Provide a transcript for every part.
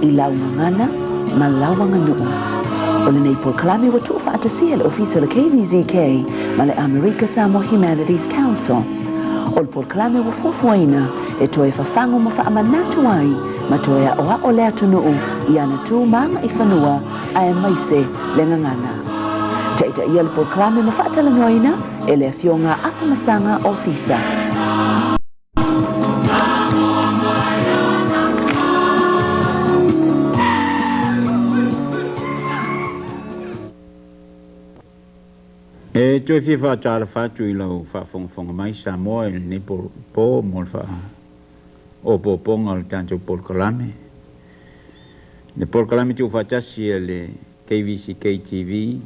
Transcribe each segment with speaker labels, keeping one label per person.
Speaker 1: I lau gagana ma lau aganuu. O lenei polokalame ua tuufaatasia e le Ofisa o le KVZK ma le Amerika Samoa Humanities Council. O le polokalame ua fuafuaina e toe fafagu ma faamanatu ai ma toe aoao le atunuu i ana tu ma agaifanua aemaise le gagana. Taitaia le polokalame ma faatalanoaina e le Afioga Afamasaga Ofisa.
Speaker 2: E toe fia faatalofa atu i lau faafogafoga mai Samoa i lenei po mo le faaopoopoga o le tatou polokalame. Le polokalame tuufaatasi a le KVCK TV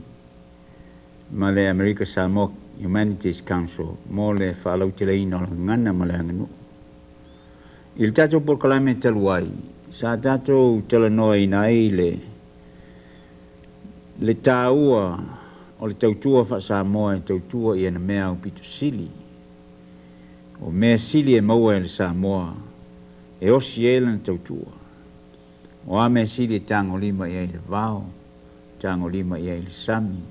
Speaker 2: ma le Amerika Samoa Humanities Council mo le faalauteleina o le gagana ma le aganuu. I le tatou polokalame talu ai, sa tatou talanoaina ai le le taua o le tautua faa-Samoa e tautua i ana mea aupito sili. O mea sili e maua e le Samoa e osi ai lana tautua. O a mea sili e tagolima i ai le vao, tagolima i ai le sami,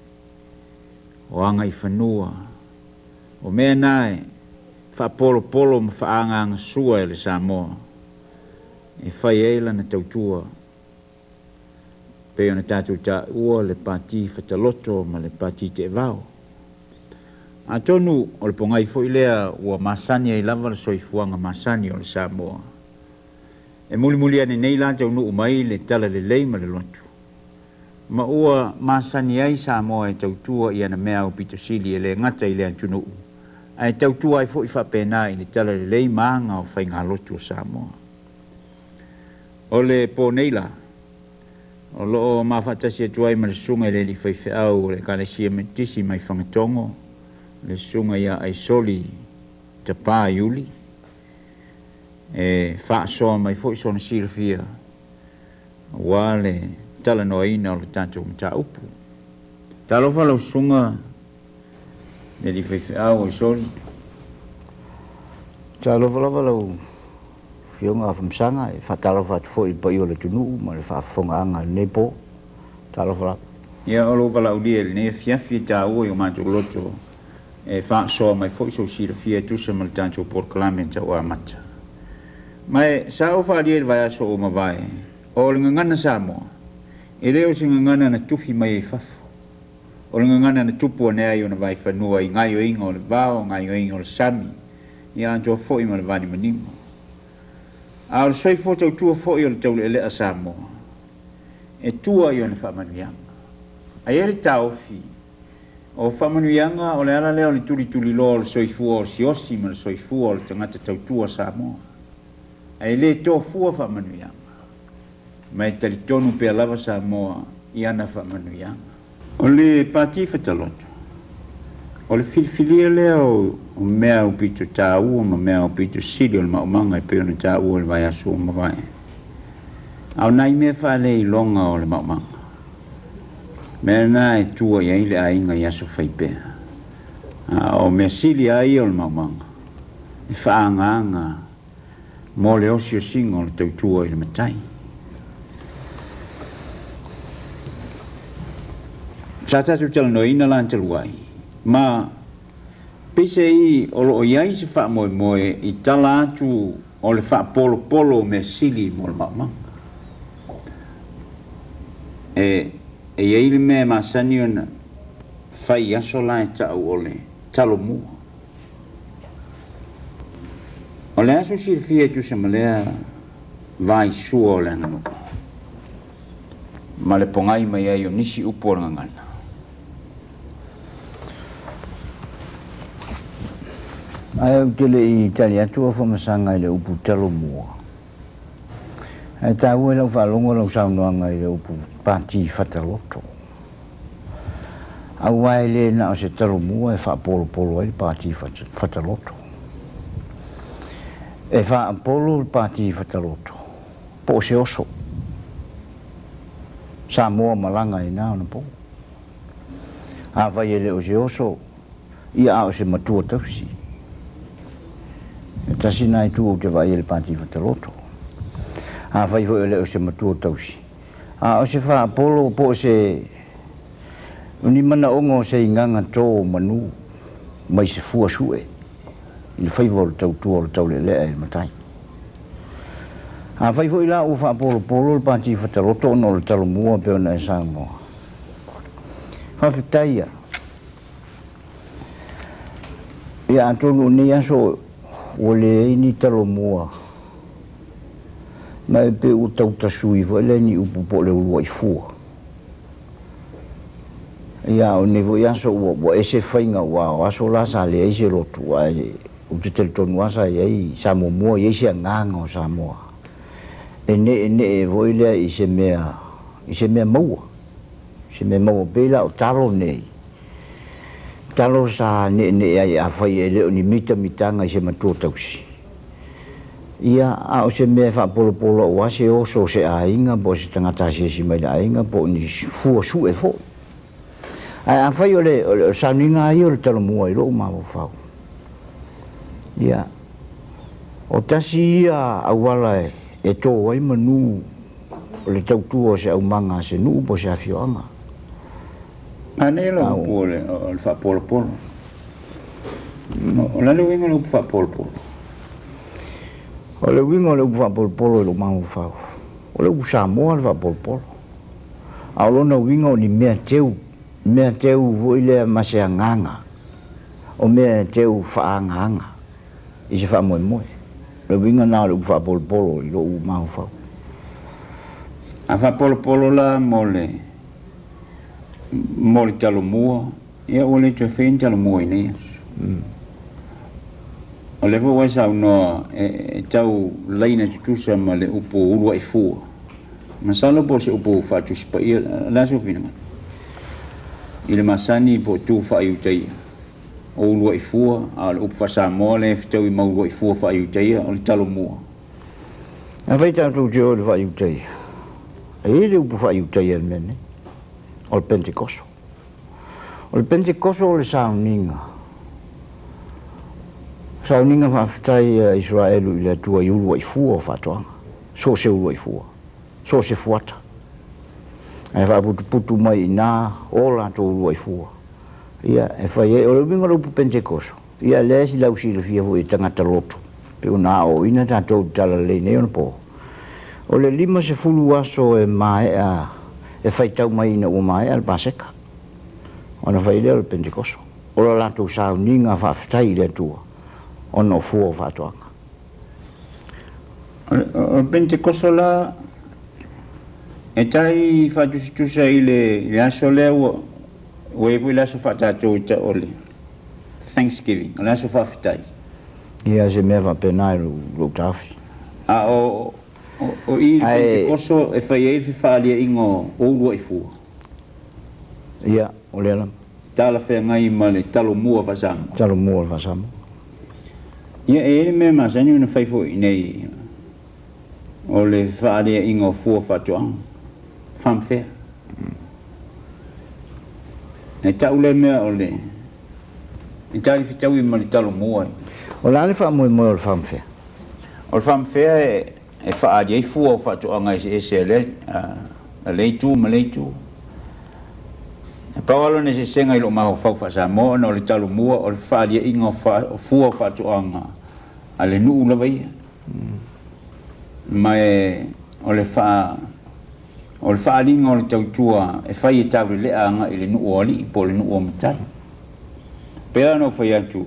Speaker 2: o agaifanua, o mea na e faapolopolo ma faaagaagasua e le Samoa e fai ai lana tautua pei ona tatou taua le Pati Fataloto ma le Pati Teevao. Atonu o le pogai foi lea ua masani ai lava le soifuaga masani o le Samoa. E mulimuli ane nei la taunuu mai le talalelei ma le lotu, ma ua masani ai Samoa e tautua i ana mea aupito sili e le gata i le atunuu, ae tautua ai foi faapena i le talalelei ma aga o faigalotu a Samoa. O le po nei la, o loo mafaatasi atu ai ma le susuga i le alii faifeau o le Ekalesia Metotisi mai Fagatogo, le susuga ia Aisoli Tapa Iuli, e faasoa mai foi sona silafia aua le talanoaina o le tatou mataupu. Talofa lau susuga le alii faifeau Aisoli.
Speaker 3: Talofa lava lau Afioga Afamasaga, e faatalofa atu foi i le paia o le atunuu ma le faafofogaaga i lenei po. Talofa lava.
Speaker 2: Ia, o lou valaaulia i lenei afiafi e taua i o matou loto e faasoa mai foi sou silafia e tusa ma le tatou polokalame tau amata. Ma e sa ou faaalia i le vaiaso ua mavae, o le gagana Samoa, e le o se gagana na tufi mai ai fafo. O le gagana na tupu ane ai ona vaifanua i gaioiga o le vao, gaioiga o le sami, ia atoa foi ma le vanimonimo. A o le soifua tautua foi o le taulealea Samoa, e tua i ona faamanuiaga. Ae i ai le taofi, o faamanuiaga o le ala lea o le tulituliloa o le soifua osiosi ma le soifua o le tagata tautua Samoa. Ae le tofua faamanuiaga, ma e talitonu pea lava Samoa i ana faamanuiaga. O le Pati Fataloto, o le filifilia lea o mea aupito taua ma mea aupito sili o le maumaga e pei ona taua i le vaiaso ua mavae. A o nai mea faaleiloga o le maumaga, mea na e tua i ai le aiga i aso fai pea. A o mea sili lava ia o le maumaga, e faaagaaga mo le osiosiga o le tautua i le matai. Sa tatou talanoaina la talu ai, ma peiseai o lo o i ai se faamoemoe i tala atu o le faapolopolo o mea sili mo le maumaga. E e i ai le mea e masani ona fai i aso la e tau o le talomua. O le a sou silafia e tusa ma lea vaisua o le aganuu ma le pogai mai ai o nisi upu o le gagana?
Speaker 3: Ae ou te le i tali atu Afamasaga i le upu talomua, ae taua i lau faalogo lau saunoaga i le upu pati fataloto. Aua e le na o se talomua e faapolopolo ai le pati fataloto. E faapolo le pati fataloto po o se oso. Samoa malaga ai na ona po. Afai e le o se oso, ia a o se matua tausi. E tasi na itu ou te vaai ai i le pati fataloto. Afai foi e le o se matua tausi, a o se faapolo po o se o ni manaoga o se igaga to o manu mai se fua sue i le faiva o le tautua o le taulealea i le matai. Afai foi la ua faapolopolo le Pati Fataloto ona o le Talomua pei ona e saunoa, faafetai ia. Ia atonu o nei aso ua leai ni Talomua ma e pei ua tau tasui foi lea ni upu po o le uluai fua. Ia a o nei foi aso ua, ua ese faiga aua o aso la sa leai se lotu ae ou te talitonu lava sa i ai, sa muamua i ai se agaga o Samoa e ne'ene'e foi lea i se mea, i se mea maua, se mea maua pei la o talo nei, talo sa ne'ene'e ai afai e le o ni mitamitaga i se matua tausi. Ia, a o se mea e faapolopolo aua se oso o se aiga po o se tagata asiasi mai i le aiga po o ni fua sue foi. Ae afai o le, o le sauniga lava ia o le Talomua i lou mafaufau, ia, o tasi ia auala e, e tō ai manu o le tautua o se aumaga a se nuu po o se afioaga.
Speaker 2: Manaia lau upu o le, o le faapolopolo. O le a le uiga o le upu faapolopolo?
Speaker 3: O le uiga o le upu faapolopolo i lou mafaufau, o le upu Samoa le faapolopolo. A o lona uiga o ni mea teu, mea teu foi lea ma se agaga, o mea teu faaagaaga i se faamoemoe. O le uiga lena o le upu faapolopolo i lou mafaufau.
Speaker 2: A faapolopolo la mo le mo le Talomua, ia ua le toe faia ni Talomua i nei aso. O lea foi ua e saunoa e tau laina tutusa ma le upu uluai fua. Masalo po o se upu faatusi paia, o le a sou finagalo? I le masani po o tu faaiutaia o uluai fua, a o le upu faa-Samoa lea e fetaui ma uluai fua faaiutaia o le Talomua.
Speaker 3: Afai tatou te o i le faaiutaia, e i ai le upu faaiutaia i le mea nei, o le Pentekoso. O le Pentekoso o le sauniga, sauniga faafetai a Isaraelu i le Atua i uluai fua o faatoaga, so o se uluai fua, so o se fuata. Ae faaputuputu mai i ina o latou uluai fua. Ia, e fai ai, o le uiga o le upu Pentekoso, Ia lea e lausilafia foi e tagata lotu, pei ona aoaoina tatou i le Talalelei nei ona po. O le 50 aso e maea, e faitau mai ina ua maea le Paseka, ona fai lea o le Pentekoso. O le latou sauniga faafetai i le Atua ona o fua o faatoaga.
Speaker 2: O le Pentekoso la, e tai faatusatusa i le aso lea ua i ai foi le aso faatatou e tau o le Thanksgiving, o le aso faafetai.
Speaker 3: Ia, se mea faapena i lou taofi.
Speaker 2: A o i le Pentekoso e fai ai le fefaaliaiga o uluai fua.
Speaker 3: Ia, o lea lava.
Speaker 2: Talafeagai ma le Talomua faa-Samoa.
Speaker 3: Talomua faa-Samoa.
Speaker 2: Ia, e i ai le mea masani ona fai foi i inei, o le fefaaliaiga o fua faatoaga, farm fair. E tau lea mea o le e talifetaui ma le Talomua.
Speaker 3: O le a le faamoemoe o le farm fair?
Speaker 2: O le farm fair e faaali ai fua o faatoaga eseese a lea, a lea itu ma lea itu. E pau lava lona eseesega i lou mafaufau faa-Samoa ona o le Talomua o le fefaaliaiga o fua o faatoaga a le nuu lava ia. Ma e o le faa O le faaaliga o le tautua e fai e taulelea agai i le nuu o alii po o le nuu o matai. Pei la ona ou fai atu,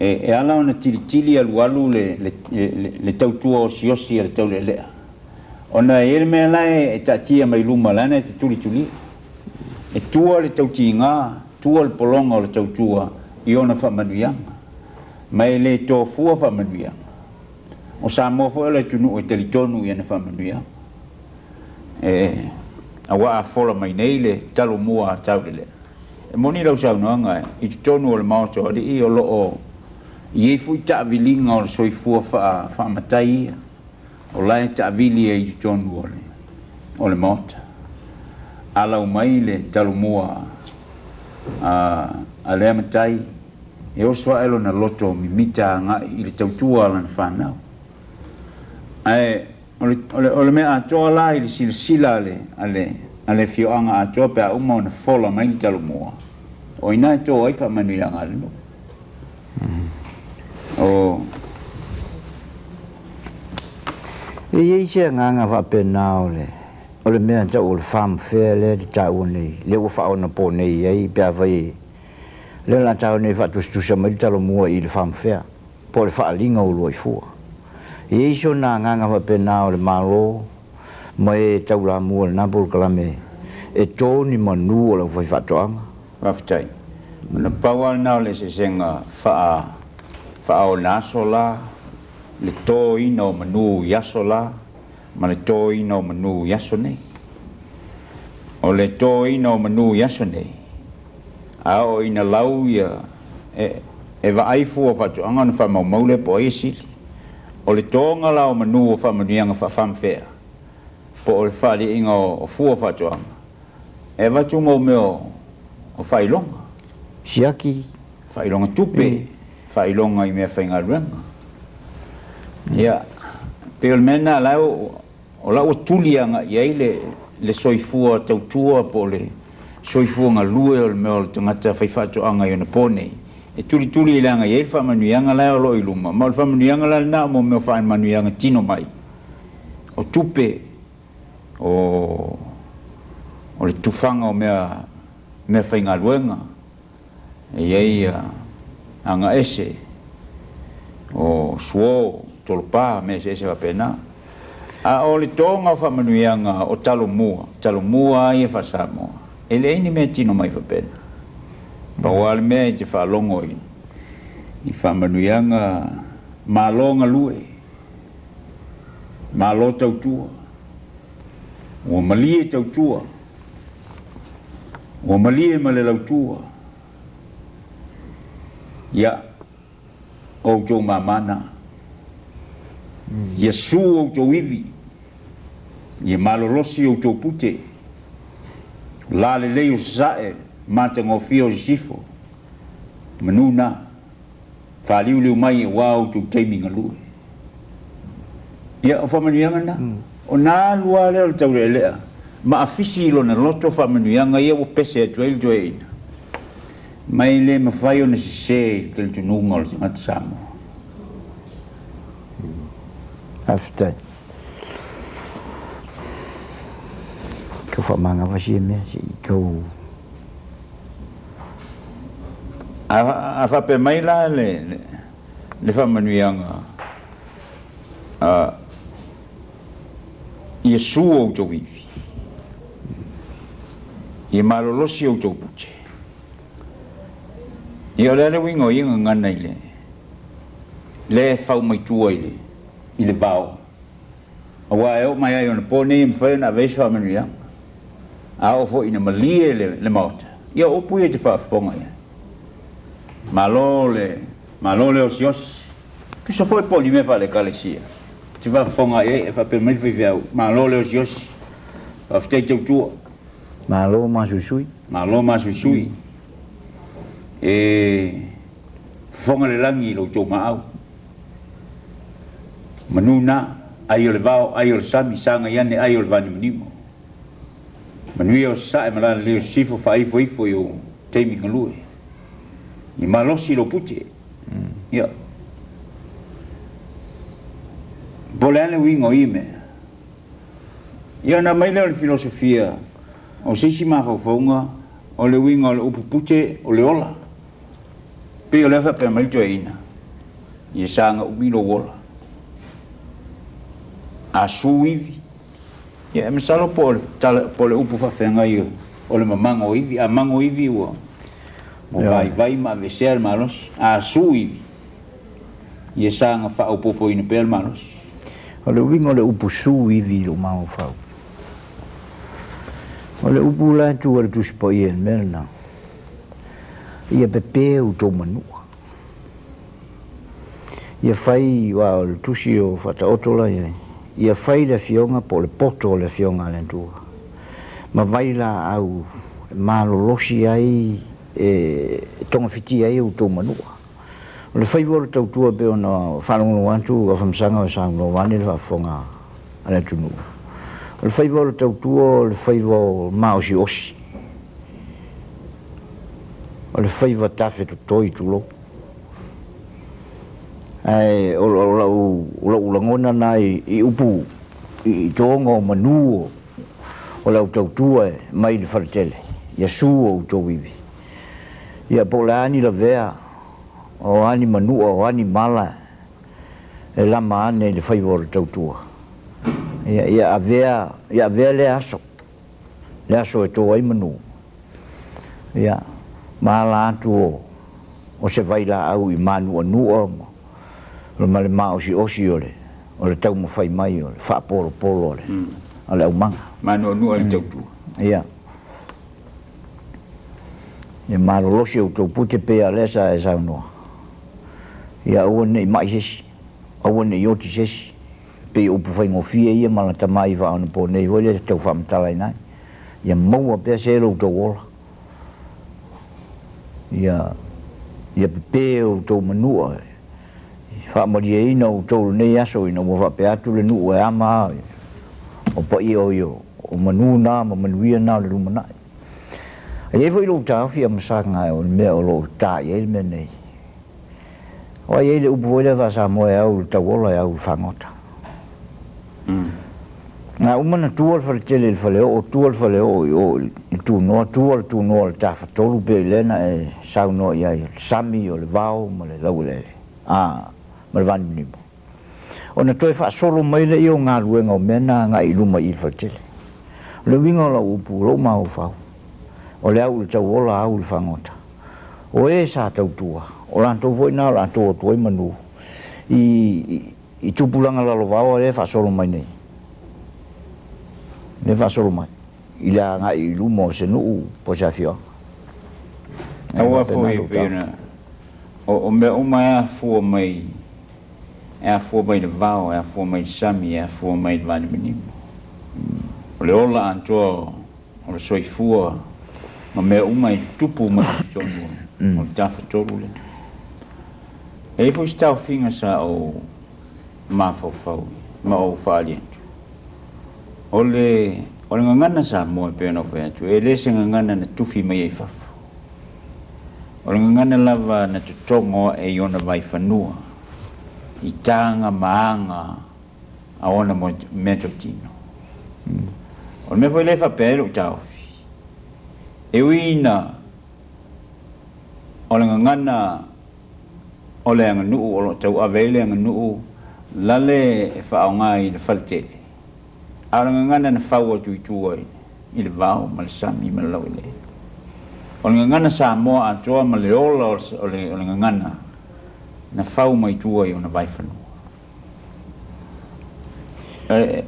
Speaker 2: e ala ona tilitili alualu le tautua osiosi a le taulealea, ona e i ai le mea la e taatia mai luma lana e te tulitulia. E tua le tautiga, tua le pologa o le tautua i ona faamanuiaga, ma e le tofua faamanuiaga. O Samoa foi o le atunuu e talitonu i ana faamanuiaga. E, aua a fola mai nei le Talomua a Taulelea, e moni lau saunoaga i totonu o le Maota o Alii o lo o i ai foi taaviliga o le soifua faa, faamatai ia, o la e taavili ai i totonu o le, o le Maota. A lau mai le Talomua a, a lea matai, e oso ae lona loto mimita agai i le tautua a lana fanau. Ae. O le mea atoa la i le silasila a le afioaga atoa pe a uma ona fola mai le talomua, o i ina e to ai faamanuiaga a le nuu. O.
Speaker 3: E i ai se agaga faapena o le o le mea tau o le farm fair lea e te taua nei, lea ua faaonapo nei i ai pe afai e lea o le a taua nei e faatusatusa mai le talomua i le farm fair po o le faaaliga o uluai fua. E i ai sona agaga faapena o le Malo ma e taulamua i lena polokalame e to ni manu o le aufaifaatoaga.
Speaker 2: Faafetai. Ona pau lava lena o le eseesega faa faaona aso la, le toina o manu i aso la, ma le toina o manu i aso nei. O le toina o manu i aso nei, a oo ina lau ia, e, e vaai fua o faatoaga ona faamaumau lea po o ai e sili. O le toga la o manu o faamanuiaga faa-farmfair, po o le fefaaliaiga o fua o faatoaga, E avatu mo mea o faailoga.
Speaker 3: Siaki.
Speaker 2: Faailoga tupe, faailoga i mea faigaluega. Ia, pei o le mea lena la o la ua tuli agai i ai le soifua tautua po o le soifua galue o le mea o le tagata faifaatoaga i ona po nei, e tulituli leaga e i ai le faamanuiaga la e o lo o i luma, ma o le faamanuiaga la lena o mo mea o faamanuiaga tino mai, o tupe, o le tufaga o mea meafaigaluega, e i ai agaese, o suo, tolopa, mea eseese faapena. A o le toga o faamanuiaga o Talomua, Talomua lava ia faa-Samoa, e leai ni mea tino mai faapena. Pau lava le mea e te faalogo i faamanuiaga malo galue, Malo tautua, ua malie tautua, ua malie ma le lautua, ia, o outou mama na. Ia su outou ivi, ia malolosi outou pute, la lelei o Sasae, matagofie o Sisifo, manu na. Faaliuliu mai aua outou taimi galue. Ia, o faamanuiaga na. Ona alu lava lea o le taulealea ma afisi i lona loto faamanuiaga ia ua pese atu ai le toeaina. Ma e le mafai ona sese i le talitonuga o le tagata Samoa.
Speaker 3: Faafetai. Tau faamagava sia mea se i tau.
Speaker 2: A faapea mai la le faamanuiaga a Iesu outou ivi, ia malolosi outou pute. Ia o le a le uiga o ia gagana i le lea e fau mai tua i le vao, aua e oo mai lava i ona po nei e mafai ona ave ai se faamanuiaga. A oo foi ina malie le Maota, ia o upu ia e te faafofoga i ai. Malo le, malo le osiosi. Tusa foi po o ni mea faale-Ekalesia, e te faafofoga i ai e faapea mai le faifeau, malo le osiosi, faafetai tautua.
Speaker 3: Malo masuisui.
Speaker 2: Malo masuisui. E fofoga le lagi i lo outou maau. Manu na, ai o le vao, ai o le sami, sagai ane ai o le vanimonimo. Manuia o Sasae ma lalelei o Sisifo faaifoifo i ou taimi galue. I malosi lou pute. Ia. Po o le a le uiga o ia mea? Ia ona aumai lea o le filosofia o se isi mafaufauga o le uiga o le upu pute o le ola. Pei o lea faapea mai le toeaina, ia saga umi lou ola. A su ivi, Ia, e masalo po o le tala, po o le upu faafeagai o le mamago ivi. A mago ivi ua vaivai ma aveesea le malosi. A su ivi, ia saga faaopoopoina pea le malosi.
Speaker 3: O le uiga o le upu su ivi i lou mafaufau, o le upu la e tu ai le Tusi Paia i le mea lena, ia pepe outou manua. Ia fai, aua o le tusi o Faataoto la i ai, ia fai le afioga po o le poto o le afioga a le Atua, ma vailaau e malolosi ai, e togafitia ai outou manua. O le faiva o le tautua e pei ona faalogologo atu Afamasaga o e saunoa vaeane le faafofoga a le atunuu. O le faiva o le tautua o le faiva o maosiosi, o le faiva tafetotoi tulou. Ae o lou lagona lena i upu i toga o manu o le au tautua e mai le faletele, ia su outou ivi. Ia po o le a ni lavea, o a ni manua, o a ni mala e lama ane i le faiva o le tautua. Ia, ia avea, ia avea lea aso, le aso e to ai manu. Ia, ma ala atu o, o se vailaau i mānuanua ma, ma le maosiosi o le, o le taumafai mai o le faapolopolo o le, o le aumaga.
Speaker 2: Mānuanua i le tautua.
Speaker 3: Ia. Ia malolosi outou pute pei a o lea sa e saunoa. Ia aua ne i mai se isi, aua ne i oti se isi. Pei o upu faigofie ia ma lata mai faaonaponei foi lea e tau faamatalaina ai. Ia maua pea se lo outou ola. Ia, ia pepe outou manua, faamalieina outou i lenei aso ina ua faapea atu le nuu e ama o paia o ia o manu na ma manuia na o le lumanai. E i ai foi lou taofi a Masaga o le mea o lo o ta i ai le mea nei. Aua e i ai le upu foi lea faa-Samoa e au i le tauola e au i le fagota. Na uma na tua le faletele i le faleoo, tua le faleoo i o i le tunoa, tua le tunoa i le tafatolu pei o lea na e saunoa i ai, o le sami, o le vao ma le laueleele, a, ma le vanimonimo. Ona toe faasolo mai lea o galuega o mea na agai i luma i i le faletele. O le uiga o lau upu, o lou mafaufau, o le au i le tauola, au i le fagota. O e sa tautua, o latou foi na o le a to atu ai manu i, i tupulaga lalovaoa lea e faasolo mai nei, lea e faasolo mai i le agai i luma o se nuu po o se afioaga. E
Speaker 2: Aua
Speaker 3: faapena
Speaker 2: foi
Speaker 3: lou
Speaker 2: pei
Speaker 3: taofi.
Speaker 2: ona o mea uma e afua mai e afua mai i le vao, e afua mai i le sami, e afua mai i le vanimonimo. O le ola atoa o le soifua ma mea uma e tutupu mai i totonu o le Tafatolu lea. E i ai foi se taofiga sa ou mafaufau ma ou faaali atu. O le, o le gagana Samoa e pei ona ou fai atu, e le se gagana na tufi mai ai fafo. O le gagana lava na totogo ae i ona vaifanua, i taga ma aga a ona meatotino. O le mea foi lea e faapea ai lou taofi, e ui ina o le gagana o le aganuu o lo o tauave ai le aganuu lale e faaaoga i le faletele, a o le gagana na fau atu i tua i le vao ma le sami ma le laueleele. O le gagana Samoa atoa ma le ola o le gagana na fau mai tua i ona vaifanua.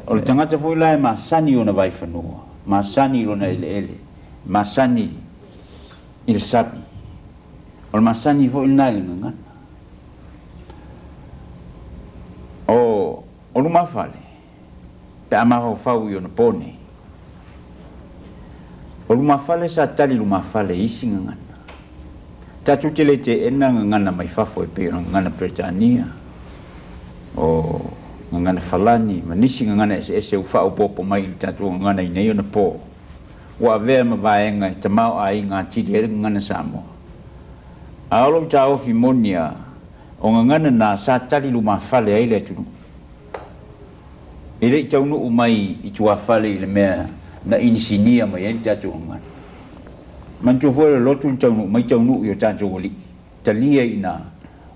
Speaker 2: O le tagata foi la e masani i ona vaifanua, masani i lona eleele, masani i le sami, o le masani foi lena i le gagana. O, o lumafale, pe a mafaufau i ona po nei, o lumafale sa tali lumafale i isi gagana. Tatou te le teena gagana mai fafo e pei o gagana Peretania, o gagana Falani ma nisi gagana eseese ua faaopoopo mai i le tatou gagana i nei ona po, ua avea ma vaega e tamaoaiga atili ai le gagana Samoa. A o lou taofi moni lava, o gagana na sa tali lumafale ai le atunuu. E le i taunuu mai i tuafale i le mea na inisinia mai ai le tatou gagana. Manatua foi o le lotu na taunuu mai taunuu i o tatou alii, talia i ina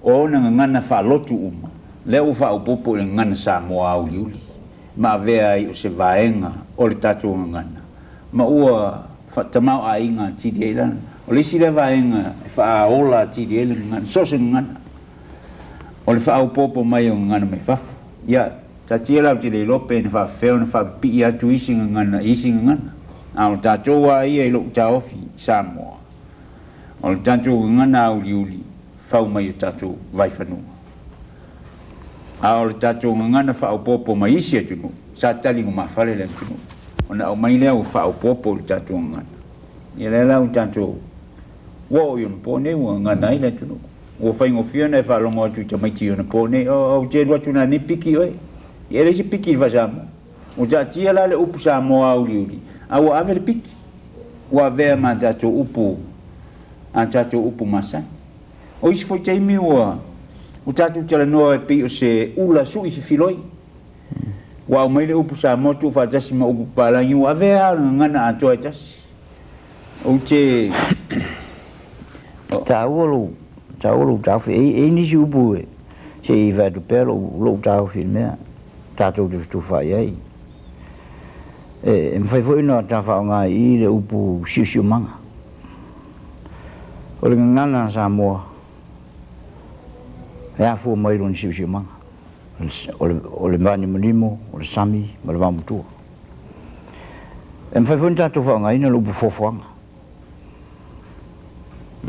Speaker 2: o ona gagana faalotu uma, lea ua faaopoopo i le gagana Samoa auliuli, ma avea ai o se vaega o le tatou gagana, ma ua tamaoaiga atili ai lana. O le isi lea vaega e faaola atili ai le gagana, so o se gagana, o le faaopoopo mai o gagana mai fafo. Ia, taatia la ou te le iloa pe na faapefea ona faapipii atu isi gagana i isi gagana, a o tatou lava ia i lou taofi i Samoa, o le tatou gagana auliuli fau mai o tatou vaifanua. A o le tatou gagana faaopoopo mai isi atunuu, sa tali lumafale le atunuu, ona aumai lea ua faaopoopo i le tatou gagana. Ia lea la ua tatou ua oo i ona po nei ua gagana ai le atunuu. Ua faigofie ona e faalogo atu i tamaiti i ona po nei, O, ou te alu atu nanei piki oe. Ia e leai se piki i le faa-Samoa. Ua taatia la le upu Samoa auliuli, a ua ave le piki, ua avea ma a tatou upu, a tatou upu masani. O isi foi taimi ua ua tatou talanoa e pei o se ula sui fefiloi. Ua aumai le upu Samoa tuufaatasi ma upu papalagi, ua avea lava o le gagana atoa e tasi. Ou te.
Speaker 3: Taua lou, taua lou taofi. E i ai nisi upu e, se i fai atu pea lou, lou taofi i le mea tatou te fetufaai ai. E, e mafai foi ona ta faaaoga i i le upu siosiomaga. O le gagana a Samoa, e afua mai lona siosiomaga. O le, o le vanimonimo, o le sami ma le vaomatua. E mafai foi ona tatou faaaogaina le upu foafoaga.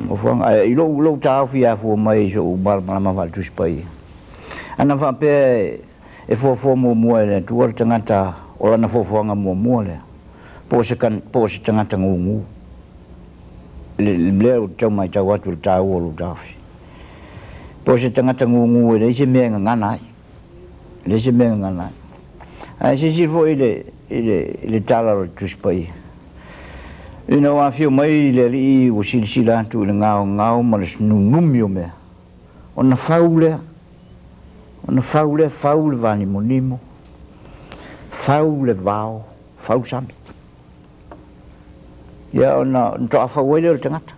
Speaker 3: Foafoaga, ae i lou, lou taofi e afua mai i so'u malamalama faale-Tusi Paia, ana faapea e foafoa muamua e le Atua le tagata o lana foafoaga muamua lea, po o se, po o se tagata gugu. Le, lea ou te tau matau atu i le taua o lou taofi. Po o se tagata gugu e leai se mea e gagana ai. E leai se mea e gagana ai. Ae silasila foi i le, i le, i le tala o le Tusi Paia. Ina ua afio mai le Alii ua silasila atu i le gaogao ma le nunumi o mea, ona fau lea, ona fau lea, fau le vanimonimo, fau le vao, fau sami. Ia ona toa fau ai lea o le tagata.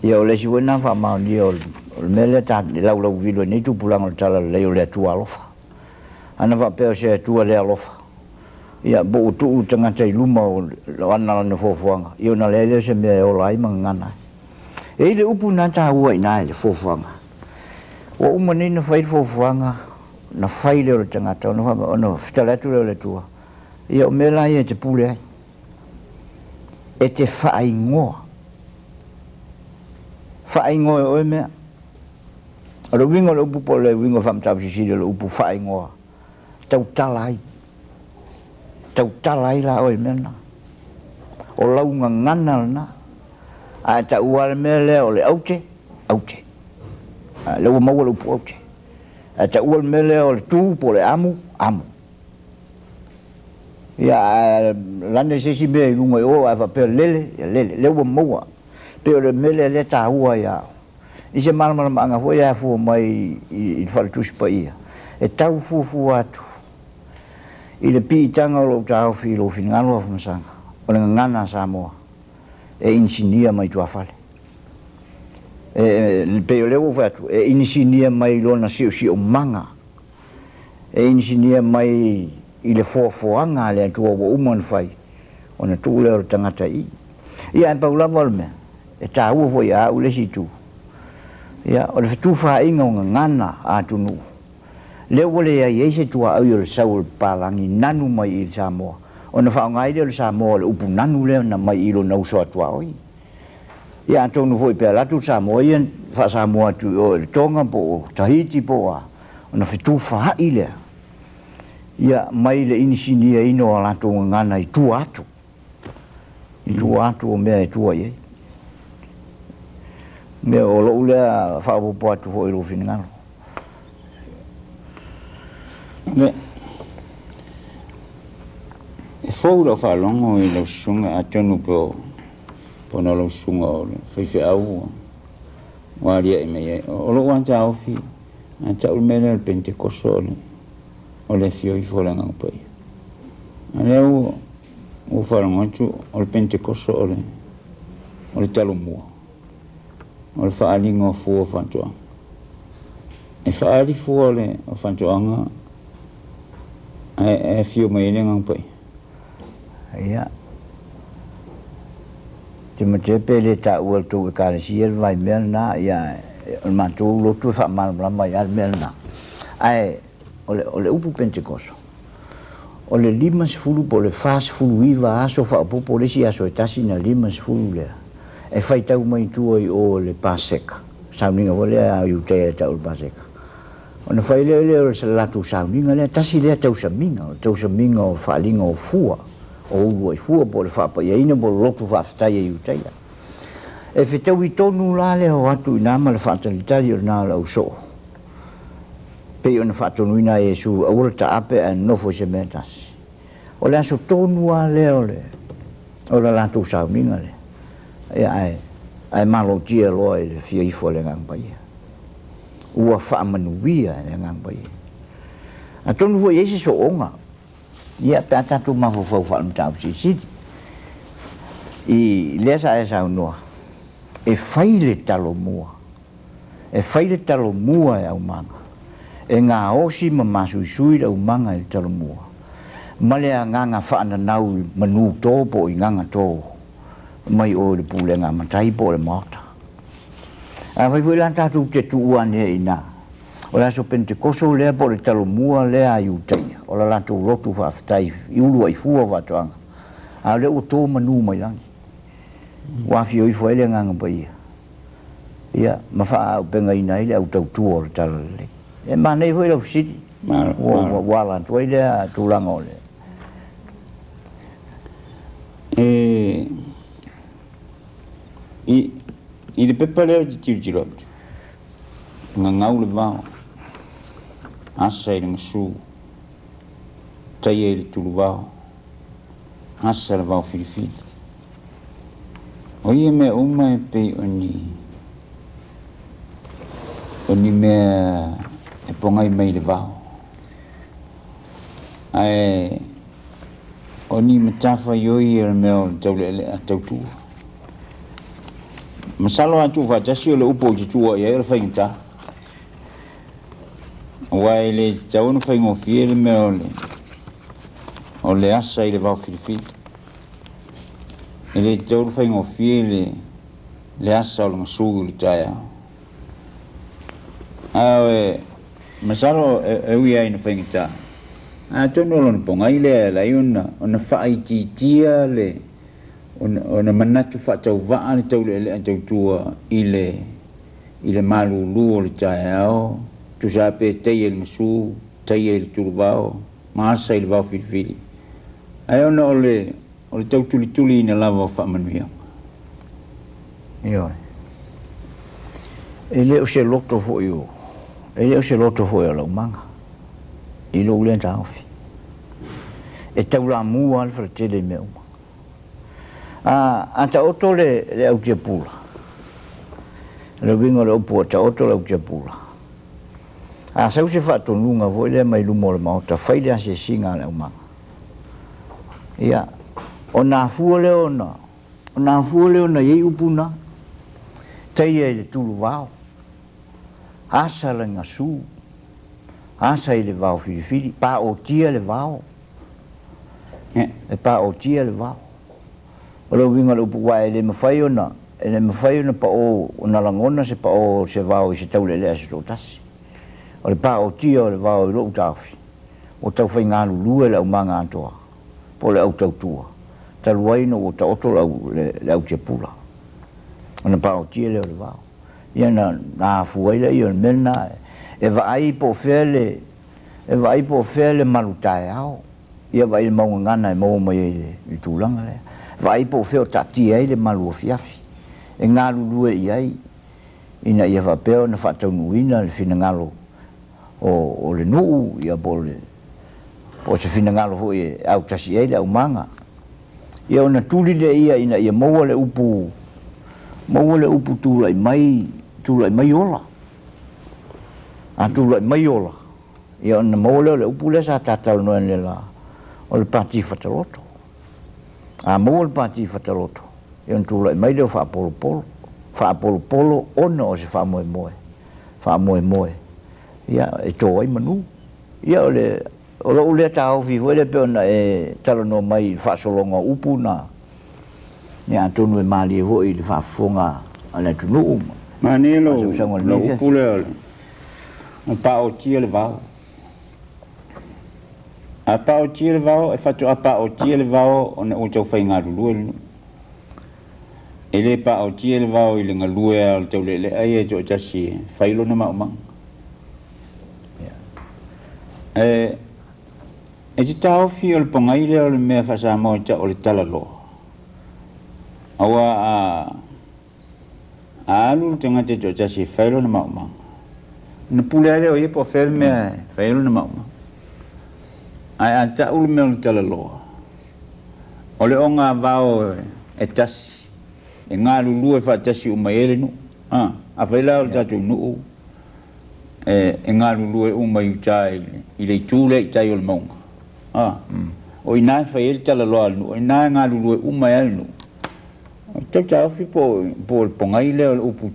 Speaker 3: Ia o le isi foi lena faamaonia o le mea lea ta laulauvilo ai nei tupulaga o le Talalelei o le Atua alofa. Ana faapea o se Atua le alofa, ia po ua tuu le tagata i luma o ana lana foafoaga, ia ona leai lea o se mea e ola ai ma gagana ai. E i ai le upu lena taua i ina i le foafoaga. Ua uma nei ona fai le foafoaga, ona fai lea o le tagata, ona faapea, ona fetala atu lea o le Atua, ia o mea la ia e te pule ai. E te faaigoa. Faaigoa e oe mea. O le uiga o le upu po o le uiga faamatausilisili o le upu faaigoa, tautala ai. Tautala ai la oe i le mea lena. O lau gagana lena. A e taua le mea lea o le aute, aute. A lea ua maua le upu aute. A e taua le mea lea o le tu po o le amu, amu. Ia, a lane se isi mea i luga i o ae faapea lele, ia lele. Lea ua maua. Pei o le mea lea lea e taua ia au. I se malamalamaaga foi e afua mai i le Fale Tusi Paia, e tau fuafua atu i le piitaga o lou taofi i lou finagalo Afamasaga, o le gagana a Samoa e inisinia mai tuafale. E pei o lea ua ou fai atu, e inisinia mai lona siosiomaga e inisinia mai i le foafoaga a le Atua ua uma ona fai, ona tuu lea o le tagata i i. Ia, ae pau lava o le mea, e taua foi ia au le isi itu, ia, o le fetufaaiga o gagana a atunuu, lea ua leai ai se tuaoi o le sau o le papalagi nanu mai i Samoa, ona faaaoga ai lea o le Samoa o le upu nanu lea na mai i lona uso a tuaoi. Ia atonu foi pe alu atu le Samoa ia faa-Samoa atu i o i le Tonga po o Tahiti po o a, ona fetufaai lea ia mai le inisiniaina o a latou gagana i tua atu, i tua atu o mea e tua i ai. Mea o lou lea faaopoopo atu foi i lou finagalo.
Speaker 2: Le, e fou lau faalogo i lau susuga atonu po po na o lau susuga o le faifeau ua ua aliae mai ai. O lou lava taofi, a tau le mea lea o le Pentekoso o le o le afio ifo o le Agaga Paia. A lea ua ua faalogo atu o le Pentekoso o le o le Talomua. O le faaaliga o fua o faatoaga. E faaali fua o le o faatoaga ae ae afio mai ai le Agaga Paia.
Speaker 3: Ia. Timotea pe le taua e le tou Ekalesia le vaimea lena, ia o le matou lotu e faamalamalama ai lava le mea lena. Ae o le, o le upu Pentekoso, o le 50 po o le 49 aso faaopoopo le isi aso e tasi na 50 lea, e faitau mai tua i o le Paseka, sauniga foi lea a Iutaia e tau o le Paseka. Ona fai lea lea o le latou sauniga lea, tasi lea tausamiga, o le tausamiga o faaaliga o fua, o uluai fua po o le faapaiaina po o le loto faafetai a Iutaia. E fetaui tonu la le o atu i ina ma le faatalitali o lena o le ausoo. Pei ona faatonuina ai e Iesu, Aua le taape ae nonofo i se mea e tasi. O le aso tonu lava lea o le o le latou sauniga lea, ia ae ae malotia loa i le afio ifo a le Agaga Paia. Ua faamanuia e le Agaga Paia. Atonu foi e i ai se sooga, ia pe a tatou mafaufau faale-mataupu silisili i lea sa e saunoa, e fai le talomua E fai le talomua e aumaga, e gaosi ma masuisui le aumaga i le talomua, ma le agaga faananau i manu to po o i gaga to mai o i le pulega a matai po o le maota. Afai foi la tatou te tuua ane ai i ina, o le aso Penetekoso lea po o le talomua lea a Iutaia, o la latou lotu faafetai i uluai fua o faatoaga, a o lea ua to manu mai lagi, ua afio ifo ai le Agaga Paia. ia, ma faaaupegaina ai le au tautua o le Talalelei. E manaia foi lau fesili, ua, ua ala atu ai lea tulaga o le.
Speaker 2: E, i, i le pepa lea ou te tilotilo atu, gagau le vao, asa i le gasu, taia i le tuluvao, asa le vao filifili. O ia mea uma e pei o ni o ni mea e pogai mai i le vao. Ae o ni matafaioi o le mea o le taulealea tautua. Masalo a tuufaatasi o le upu ou te tuua i ai o le faigata. Aua e le tatau ona faigofie le mea o le o le asa i le vao filifili. E le tatau ona faigofie le, le asa o le gasu i le taeao. Ae masalo e, e ui ai ina faigata, atonu o lona pogai lea e ala ai ona, ona faaitiitia le, ona, ona manatu faatauvaa le taulealea tautua i le, i le malulu o le taeao, tusa pe taia i le gasu, taia i le tuluvao, ma asa i le vao filifili. Ae ona o le, o le tautulisuliina lava o faamanuiaga.
Speaker 3: Ioe. E le o se loto foi o, e le o se loto foi o Laumaga, i lou lea taofi. E taulamua lava le faletele i mea uma. A, a taoto le, le autiapula, le uiga o le upu ua taoto le autiapula, A sau se faatonuga foi lea mai luma o le Maota, fai le asiasiga a le aumaga. Ia, ona afua lea ona, ona afua lea ona i ai upu na, taia i le tuluvao, asa le gasu, asa i le vao filifili, paotia le vao, e paotia le vao. O le uiga o le upu, aua e le mafai ona, e le mafai ona pao, ona lagona se pao o se vao i se taulealea a se toatasi. O le paotia o le vao i lou taofi, ua tau faigalulue le aumaga atoa, po o le au tautua, talu ai ona ua taoto le au, le, le autiapula, ona paotia lea o le vao. Ia na, na afua ai lea o le mea lena, e vaai po o fea le, e vaai po o fea le malu taeao. Ia vaai i le mau gagana e maua mai ai i le tulaga lea. Vaai po o fea o taatia ai le malu afiafi e galulue i ai ina ia faapea ona faataunuuina le finagalo o le nuu ia po o le po o se finagalo foi e autasi i ai le aumaga. Ia ona tuli lea ia ina ia maua le upu maua le upu tulai mai tulai mai ola. A tulai mai ola, Ia ona maua lea o le upu lea sa ta talanoa analeila, o le pati fataloto. A maua le pati fataloto, ia ona tulai mai lea o faapolopolo, faapolopolo ona o se faamoemoe, faamoemoe, ia e to ai manu. Ia o le, o lou lea taofi foi lea pei ona e talanoa mai i le faasologa o upu na, ia atonu e malie foi i le faafofoga a le atunuu ma
Speaker 2: Manaia lou, lou upu lea o le Na paotia le vao. A paotia le vao, e faatoa paotia le vao ona ua tau faigalulue le nuu. E le paotia le vao i le galue a o le taulealea ia e toatasi e fai lona maumaga. E, e te taofi o le pogai lea o le mea faa-Samoa e tau o le talaloa. Aua a A alu le tagata e toatasi e fai lona maumaga, Ona pule lava lea o ia po o fea le mea e fai ai lona maumau. Ae a ta'u le mea o le talaloa, o le ogavao e tasi e galulue faatasi uma i ai le nuu. A, afai la o le tatou nuu e galulue uma i uta i le itu lea i tai o le mauga, a, o i ina e fai ai le talaloa a le nuu, o i ina e galulue uma ai lava le nuu. Ou te tau taofi po o le pogai lea o le upu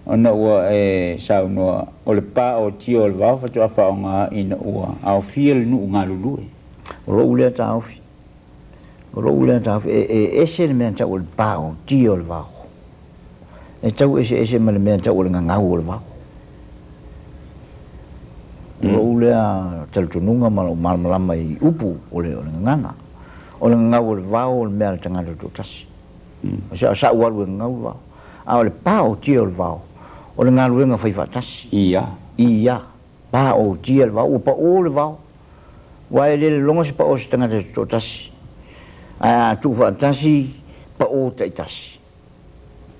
Speaker 2: ona ua e saunoa o le pa otia o le vao faatoa faaaoga ina ua aofia le nuu galulue.
Speaker 3: O lou lea taofi, o lou lea taofi, e ese le mea e tau o le pa otia o le vao, e tau eseese ma le mea e tau o le gagau o le vao. O lou lea talitonuga ma lou malamalama i upu o le gagana. O le gagau o le vao o le mea a le tagata toatasi. O sa'u alu e gagau le vao. A o le pa otia o le vao, o le galuega fai faatasi.
Speaker 2: Ia.
Speaker 3: Ia. Pa otia le vao, ua pa'o le vao. Aua e le lologa se pa'o o se tagata toatasi. Ae a tuufaatasi pa'o taitasi,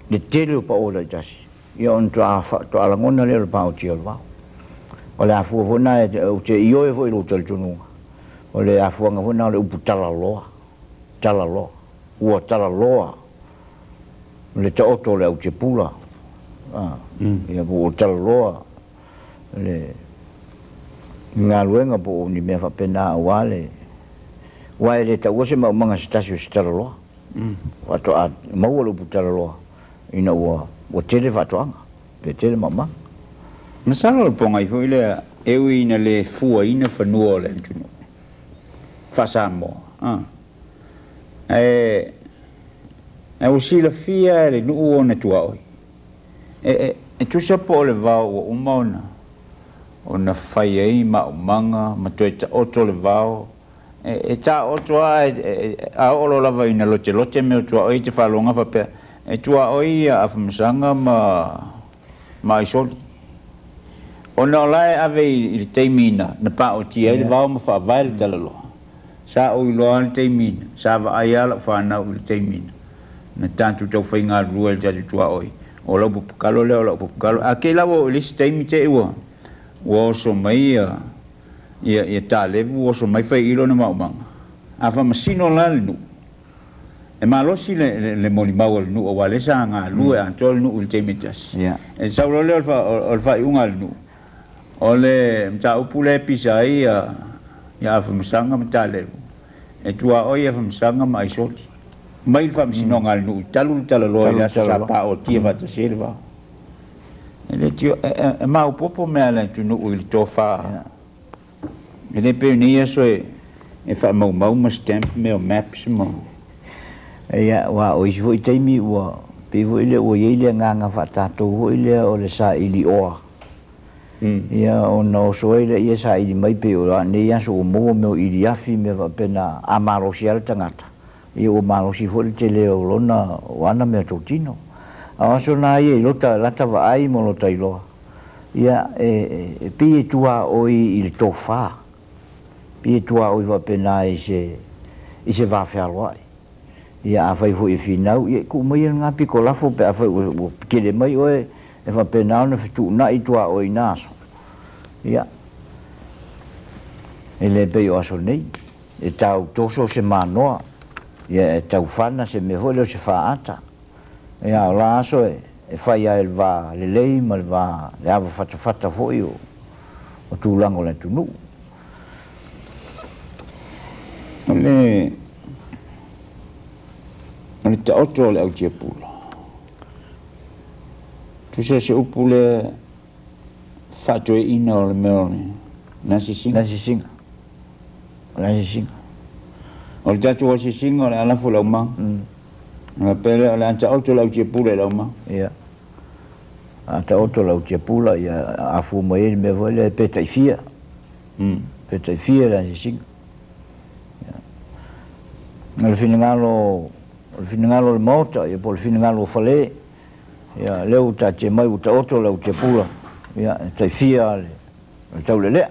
Speaker 3: le tele o pa'o taitasi, ia ona toa lagona lea o le pa otia o le vao. O le afua foi lena, ou te ioe foi i lou talitonuga, o le afuaga foi lena o le upu talaloa, talaloa. Ua talaloa le taoto o le autepula, ia po ua talaloa le galuega po o ni mea faapena aua le, aua e le taua se maumaga se tasi o se talaloa. Faatoa maua le upu talaloa ina ua tele faatoaga pe tele maumaga.
Speaker 2: Masalo o le pogai foi lea e ui ina le fuaina fanua o le atunuu faa-Samoa, ae ua silafia e le nuu ona tuaoi. E tusa po o le vao ua uma ona fai ai maumaga ma toe taoto le vao, e taoto lava a oo loa lava ina lotelote mea o tuaoi e te faaloga faapea, e tuaoi ia Afamasaga ma Aisoli. Ona o la e ave i le taimi na paotia ai le vao ma faavae le talaloa. Sa ou iloa lava le taimi, sa vaai lava lau fanau i le taimi na tatou tau faigalulue ai i le tatou tuaoi, o lau papakalo lea, o lau papakalo. A kei la ua oo i le isi taimi te i ua oso mai ia Talevu, oso mai fai i lona maumaga. A faamasino la le nuu, e malosi le molimau a le nuu aua o lea sa galulue atoa le nuu i le taimi e tasi. E sau loa lea o le faaiuga a le nuu, O le mataupu lea e pisa ai ia Afamasaga ma Talevu, e tuaoi Afamasaga ma Aisoli mai le faamasinoga a le nuu talu le talaloa i le aso sa paotia faatasi ai le vao. E le tio, e maopoopo mea a le atunuu i le tofa. E le pei o nei aso e faamaumau ma stamp mea o maps ma.
Speaker 3: Ia, aua o isi foi taimi ua pei foi lea ua i ai le agaga faa-tatou foi lea o le saili oa. Ia ona oso ai lea saili mai pei o nei aso ua maua mea o iliafi mea faapena a malosi lava le tagata ia ua malosi foi le tele o lona o ana meatotino. A o aso na ia i lota lata vaai ma lota iloa ia e pei e tuaoi i le tofa, pei e tuaoi faapena i se i se va fealoai. Ia afai foi e finau, ia tuu maia lena pito lafo pe afai ua tele mai oe e faapena ona fetuunai tuaoi i na aso. Ia, e le pei o aso nei, e tau toso se manoa, ia e tau fana se mea foi lea o se faata. Ia, o la aso e fai lava i le va lelei ma le va, le ava fatafata foi o tulaga o le atunuu.
Speaker 2: O le O le taoto o le autiapula. Tusa se upu lea faatoeaina o le mea o le asiasiga.
Speaker 3: Asiasiga. O le asiasiga.
Speaker 2: O le tatou asiasiga o le a lafo i le aumaga. Ona faapea lea o le a taoto le autiapula i le aumaga.
Speaker 3: Ia. A taoto le autiapula, ia afua mai ai le mea foi lea pe taifia. Pe taifia le asiasiga. O le finagalo, o le finagalo o le Maota, ia po o le finagalo o Fale, ia lea ua taatia mai ua taoto le autiapula, ia e taifia le taulelea.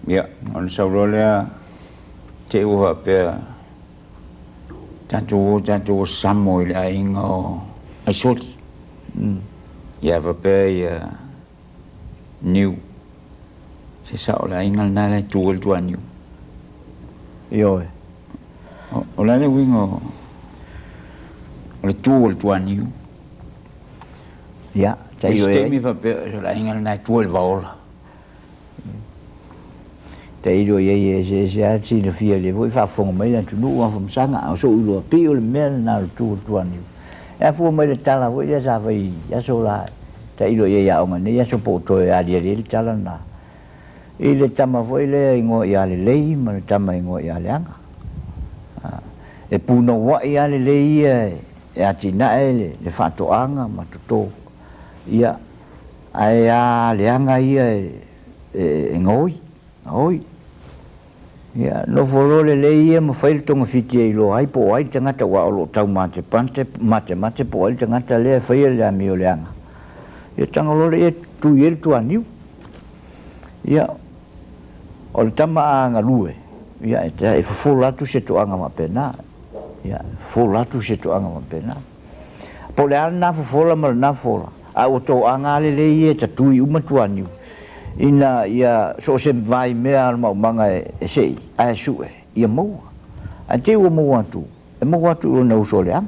Speaker 2: Ia, ona sau loa lea te i ua faapea, tatou o tatou samo i le aiga o Aisoli. Ia faapea ia Niu. Se sa'o le aiga lenā la e tu ai le tuaniu.
Speaker 3: Ioe.
Speaker 2: O le a le uiga o le tu o le tuaniu?
Speaker 3: Ia,
Speaker 2: tailo i ai. Isi taimi faapea, o le aiga lenā e tu ai le vaola.
Speaker 3: Tailo i ai e eseese lava le silafia i lea foi faafofoga mai le atunuu Afamasaga, a o so'u iloa pei o le mea lenā o le tu o le tuaniu. E afua mai le tala foi lea sa fai i aso la, tailo i ai i aoga i nei aso po o toe aliali ai le tala lenā. I le tama foi lea igoa ia Lelei ma le tama igoa ia Leaga. E punoua'i lava Lelei ia e atinae le faatoaga ma toto, ia, ae a Leaga ia e gaoi, gaoi. Ia, nofo loa Lelei ia ma fai le togafiti e iloa ai po o ai le tagata aua o lo o tau matemate po o ai le tagata lea e faia le amio leaga. Ia tago loa lea tui ai le tuaniu. Ia, o le tama a galue, ia, e fofola atu se toaga faapena. Ia, e fofola atu se toaga faapena. Po o le a lena fofola ma lena fofola, a ua toaga lava lelei ia e tatui uma tuaniu, ina ia so o se vaimea o le maumaga e sei ae sue, ia maua. Ae te i ua maua atu, e maua atu i lona uso leaga.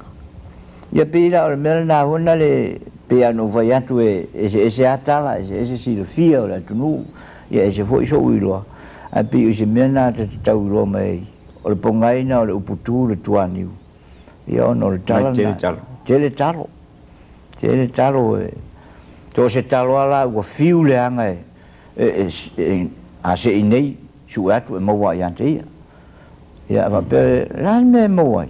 Speaker 3: Ia pei la o le mea lena foi na le pei lava ona ou fai atu e eseese lava tala, eseese silafia o le atunuu, ia ese foi so'u iloa, ae pei o se mea lena ta te tau iloa mai ai, o le pogaina o le upu tu le tuaniu, ia ona o le tala lena.
Speaker 2: Tele talo.
Speaker 3: Tele talo. Tele talo e, so o se talo lava la ua fiu leaga e, e, e, a sei nei, sue atu e maua ia te ia. Ia faapea, o le a le mea e maua ai?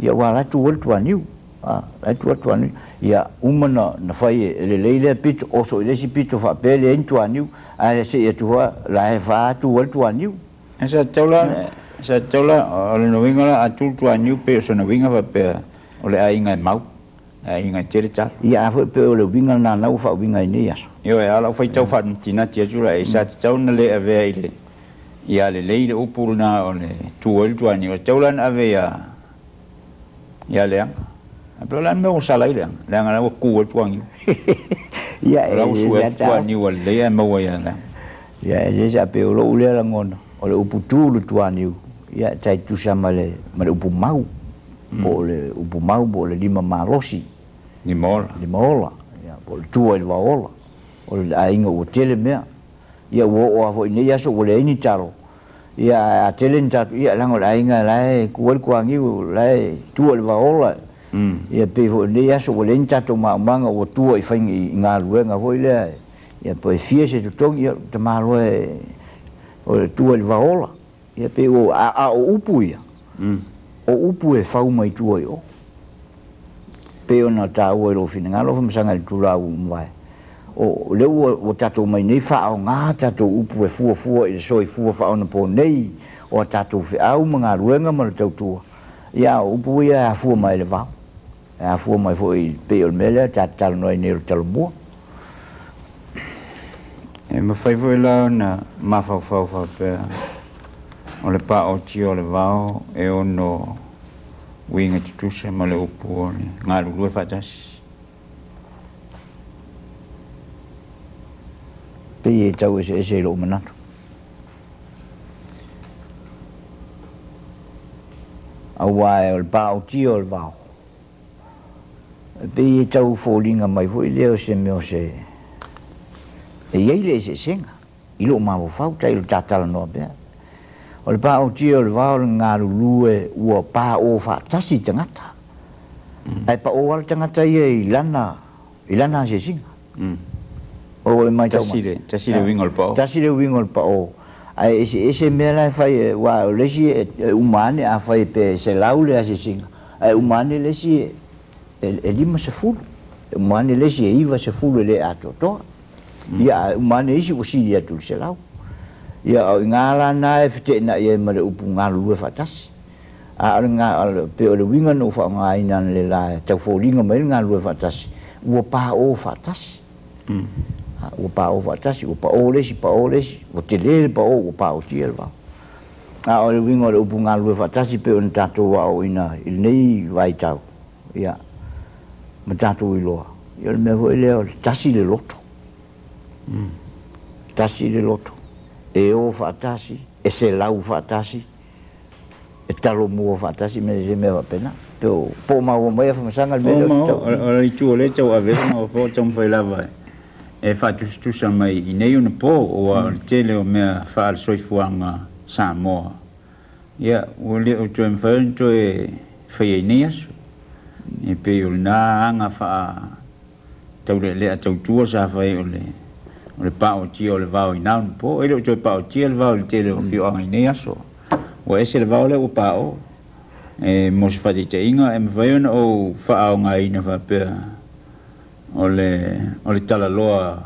Speaker 3: Ia aua la e tu ai le tuaniu. A, la e tu ai le tuaniu. Ia uma na, na fai e lelei lea pito, oso i le isi pito faapea e leai ni tuaniu, ae sei atu foi la e fa tu ai le tuaniu.
Speaker 2: Sa tatau la, sa tatau la, o lona uiga la a tu le tuaniu pei o sona uiga faapea o le aiga e mau, le aiga e tele talo.
Speaker 3: Ia a foi pei o le uiga lena na ua faauiga ai nei aso.
Speaker 2: Ioe, a o lau faitau faanatinati atu la i ai, sa tatau ona le avea i le Ia lelei le upu lena o le tu ai le tuaniu, e tatau la ona ave ia ia Leaga. Ae pei o le a le mea ua sala ai Leaga? Leaga la ua tu ai le tuaniu.
Speaker 3: Ia
Speaker 2: O la ua sue atu tuaniu a lelei ae maua ia Leaga.
Speaker 3: Ia e le sa pei o lou lea lagona, o le upu tu le tuaniu, ia e tai tusa ma le ma le upu mau, po o le upu mau po o le lima malosi.
Speaker 2: Lima ola.
Speaker 3: Lima ola, ia po o le tua i le vaola. O le aiga ua tele mea. Ia ua oo lava foi i nei aso ua leai ni talo, ia ae a tele ni tatou, ia leaga o le aiga la e tu ai le toagiu, la e tua i le vaola. Ia pei foi o lenei aso ua leai ni tatou maumaga ua tua i faiga i galuega foi lea, ia po e fia se totogi, ia tamaloa e o le tua i le vaola. Ia pei ua, a o upu ia, o upu e fau mai tua i o. Pei ona taua i lou finagalo Famasaga i le tulaga ua mavae, o lea ua, ua tatou mai nei faaaoga tatou upu e fuafua i le soifua faaonaponei o a tatou feau ma galuega ma le tautua, ia a o upu ia e afua mai le vao, e afua mai foi i, pei o le mea lea ta te talanoa ai nei o le Talomua.
Speaker 2: E mafai foi la ona mafaufau faapea o le paoti o le vao e ono uiga tutusa ma le upu o le galulue faatasi.
Speaker 3: Pei e tau eseese i lou manatu. Aua o le paotia o le vao, e pei e tau foliga mai foi lea o se mea o se e i ai le eseesega i lou mafaufau tailo i le ta talanoa pea. O le paotia o le vao o le galulue ua paō faatasi tagata. Ae paō lava le tagata ia i lana i lana asiasiga. O e matau mai.
Speaker 2: Tasi le uiga o le paō.
Speaker 3: Tasi le uiga o le paō. Ae eseese mea la e fai, aua o le isi e uma ane afai pe 100 le asiasiga, ae uma ane le isi e 50, e uma ane le isi e 90 e le atoatoa. Ia, ae uma ane isi ua sili atu i le 100. Ia, o i ina la lena e feteenai ai ma le upu galulue faatasi. A o le ga, pei o le uiga na ou faaaogaina analeila e tau foliga mai ai le galulue faatasi, ua paō faatasi. Ua paō faatasi, ua paō le isi, paō le isi, ua tele le paō ua paotia le vao. A o le uiga o le upu galulue faatasi pei ona tatou aoaoina i lenei vaitau, ia, ma tatou iloa, ia o le mea foi lea o le tasi le loto. tasi le loto, e o faatasi, e selau faatasi, e talomua faatasi me se mea faapena. Po o, po o maua mai Afamasaga le mea lea ou te tau.
Speaker 2: O le itu o lea e tau ave ai le mafaufau o taumafai lava e faatusatusa mai i nei ona po, aua o le tele o mea faale-soifuaga Samoa, ia, ua le o toe mafai ona toe faia i nei aso. E pei o lena aga faa taulealea tautua sa fai o le o le paotia o le vao i na ona po. E le o toe paotia le vao i le tele o afioaga i nei aso. Ua ese le vao lea ua paʻo. E mo se faataitaiga, e mafai ona ou faaaogaina faapea o le o le talaloa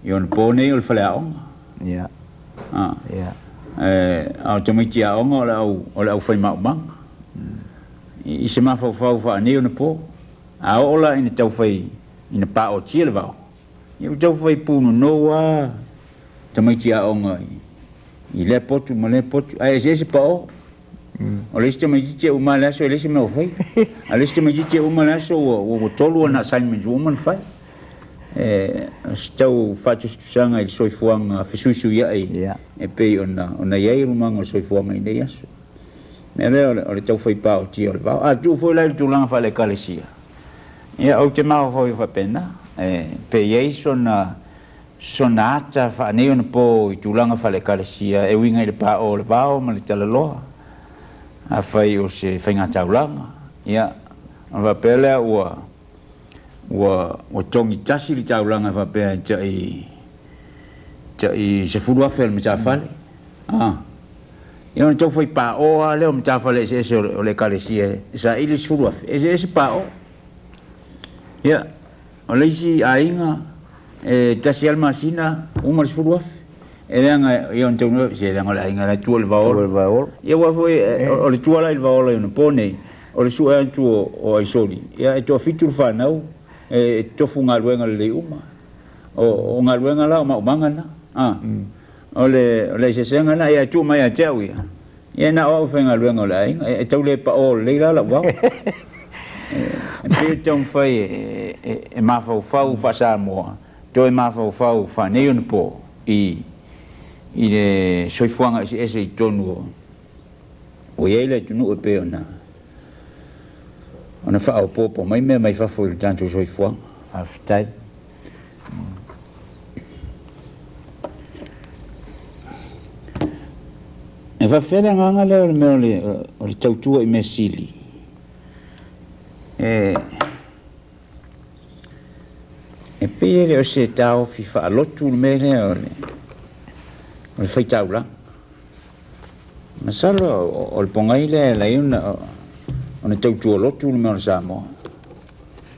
Speaker 2: i ona po nei o le faleaoga.
Speaker 3: Ia.
Speaker 2: A.
Speaker 3: Ia.
Speaker 2: A o tamaiti aoga o le au o le aufai maumaga. I se mafaufau faanei ona po. A oo la ina taufai ina paotia le vao, ia ua taufai punonou lava tamaiti aoga i lea potu ma lea potu, ae eseese pao. O le isi tamaitiiti e uma lava le aso e leai se mea o faia, a o le isi tamaitiiti e uma le aso ua ua tolu ana assignments ua uma ona fai. E, o se tau faatusatusaga i le soifuaga fesuisuiai e pei ona ona i ai lumaga o le soifuaga i nei aso. mea lea o le taufai paotia o le vao. A tuu foi la i le tulaga faale-Ekalesia, ia ou te mafaufau ai faapena, e, pe i ai sona, sona ata faaneionapo i tulaga faale-Ekalesia e uiga i le paʻo o le vao ma le talaloa, afai o se faigataulaga, ia, ona faapea lea ua, ua, ua togi tasi le taulaga e faapea e tai, tai 10,000 a le matafale, a. Ia ona taufai paʻo lava lea o matafale eseese o le Ekalesia e saili le 10,000, e eseese paʻo. Ia, o le isi aiga e tasi lava le masina uma le 10,000. E leaga ia ona taunuu se leaga o le aiga la e tua i le vaola. Ia aua foi o le tua la i le vaola i ona po nei, o le sue atu o Aisoli, ia e toafitu le fanau e tofu galuega lelei uma. O galuega la o maumaga na. O le o le eseesega lena, ia e tuu mai ia te au ia, ia na o au e faigaluega o le aiga, e tau le paʻo lelei la lau vao. E pei e taumafai e mafaufau faa-Samoa, toe mafaufau faaneionapo i i le soifuaga eseese i totonu o ua i ai le atunuu e pei ona ona faaopoopo mai mea mai fafo i le tatou soifuaga.
Speaker 3: Faafetai.
Speaker 2: E faafefea le agaga lea o le mea o le tautua i mea sili? E, e pei e le o se taofi faalotu le mea lea o le, o le faitaulaga. Masalo o le pogai lea e ala ai ona, ona tautua lotu le mea o le Samoa.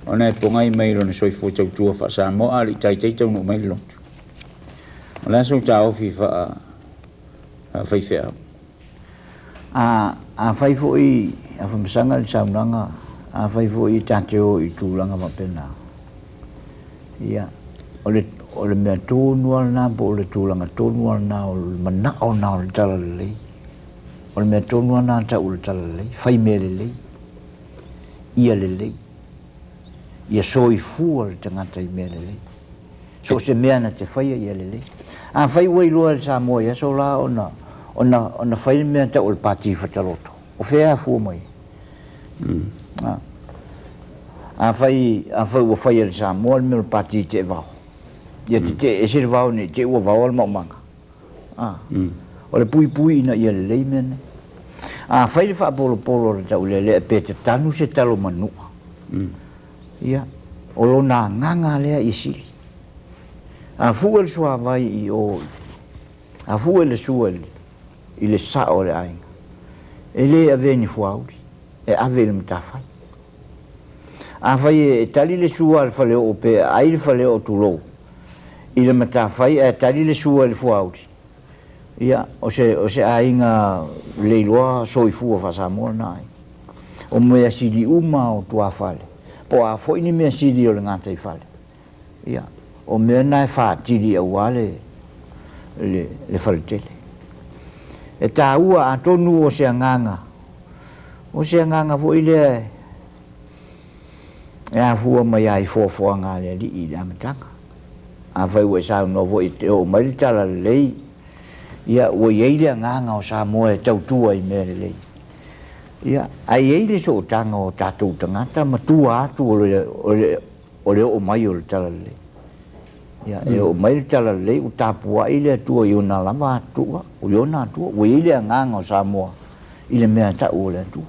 Speaker 2: Ona e pogai mai i lona soifua tautua faa-Samoa a o le i taitai taunuu mai le lotu. O le a sou taofi faa-faifeau?
Speaker 3: A, afai foi, Afamasaga i le saunoaga, afai foi ta te o i tulaga faapena, ia, o le, o le mea tonu lava lena po o le tulaga tonu lava lena o le manao lena o le talalelei. O le mea tonu lava lena tau o le talalelei, fai mea lelei. Ia lelei, ia soifua le tagata i mea lelei. So o se mea na te faia ia lelei. Afai ua iloa e le Samoa i aso la ona, ona, ona fai le mea tau o le pati fataloto, o fea e afua mai ai? A. Afai, afai ua faia e le Samoa le mea o le pati teevao, ia tetee ese le vao ne i te i ua vaoa le maumaga. A. O le puipui ina ia lelei mea nei. Afai le faapolopolo a le taulealea pe tatanu se talo manua, ia, o lona agaga lea ia sili. A fue le suavai i o, a fue le sua i le sao o le aiga, e le avea ni fuauli, e ave i le matafai. Afai e tali le sua a le faleoo pe aai le faleoo tulou i le matafai ae tali le sua i le fuauli, ia, o se, o se aiga leiloa soifua faa-Samoa lena aiga. O mea sili uma o tuafale, po o a foi ni mea sili o le gataifale, ia, o mea na e faatili aua le, le, le faletele. E taua atonu o se agaga, o se agaga foi lea e afua mai lava i foafoaga a le Alii i le amataga. Afai ua e saunoa foi e oo mai le talalelei, ia ua i ai le agaga o Samoa e tautua i mea lelei. Ia, ae i ai le sootaga o tatou tagata ma tua atu o le, o le, o le oo mai o le talalelei. Ia, e oo mai le talalelei ua tapuai le Atua i ona lava Atua, i ona Atua, ua i ai le agaga o Samoa i le mea tau o le Atua.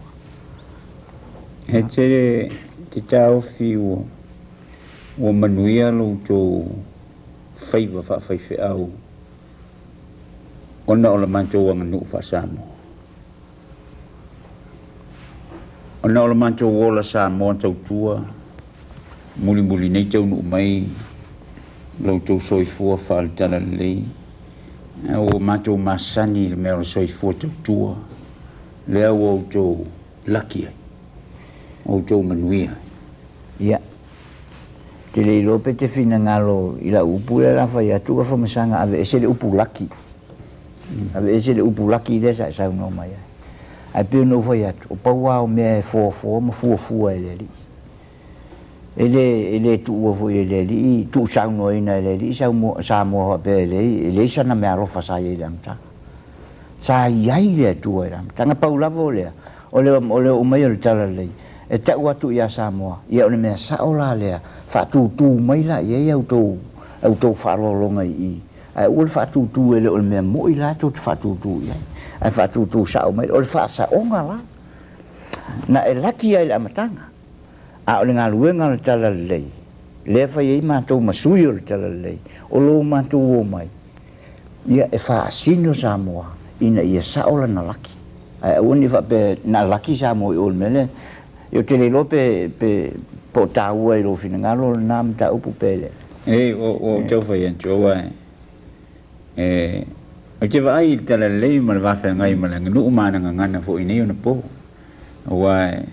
Speaker 2: E tele te taofi ua ua manuia lo outou faiva faafaifeau ona o le matou aganuu faa-Samoa. Ona o le matou ola Samoa tautua, mulimuli nei taunuu mai lo outou soifua faale-talalelei, ua matou masani i le mea o le soifua tautua, lea ua outou laki ai, ua outou manuia ai.
Speaker 3: Ia, ou te le iloa pe te finagalo i lau upu lea la fai atu Afamasaga aveese le upu laki. Aveese le upu laki lea sa e saunoa mai ai. Ae pei ona ou fai atu, o pau lava o mea e foafoa ma fuafua e le Alii. E le, e le tuua foi e le Alii, tuusaunoaina e le Alii Samoa faapea e leai, e leai sana meaalofa sa i ai i le amataga. Sa i ai le Atua i le amataga, pau lava o lea, o le, o le oo mai o le Talalelei, e tau atu ia Samoa, ia o le mea sao la lea, faatūtū mai la i ai a outou, a outou faaaloaloga i i, ae aua le faatūtū e le o le mea moi la tou te faatūtū i ai, ae faatūtū sao mai, o le faasaoga la, na e laki ai i le amataga, a o le galuega o le Talalelei, lea e fai ai matou ma sui o le Talalelei, o lo matou omai, Ia, e faasino Samoa ina ia sao lana laki. Ae aua ne i faapea na laki Samoa i o i le mea lea. Ia, ou te le iloa pe, pe, po o taua i lou finagalo lena mataupu pe le.
Speaker 2: Ei, ua ou tau fai atu, aua e, ou te vaai i le talalelei ma le vafeagai ma le aganuu ma ana gagana foi i nei ona po. Aua e,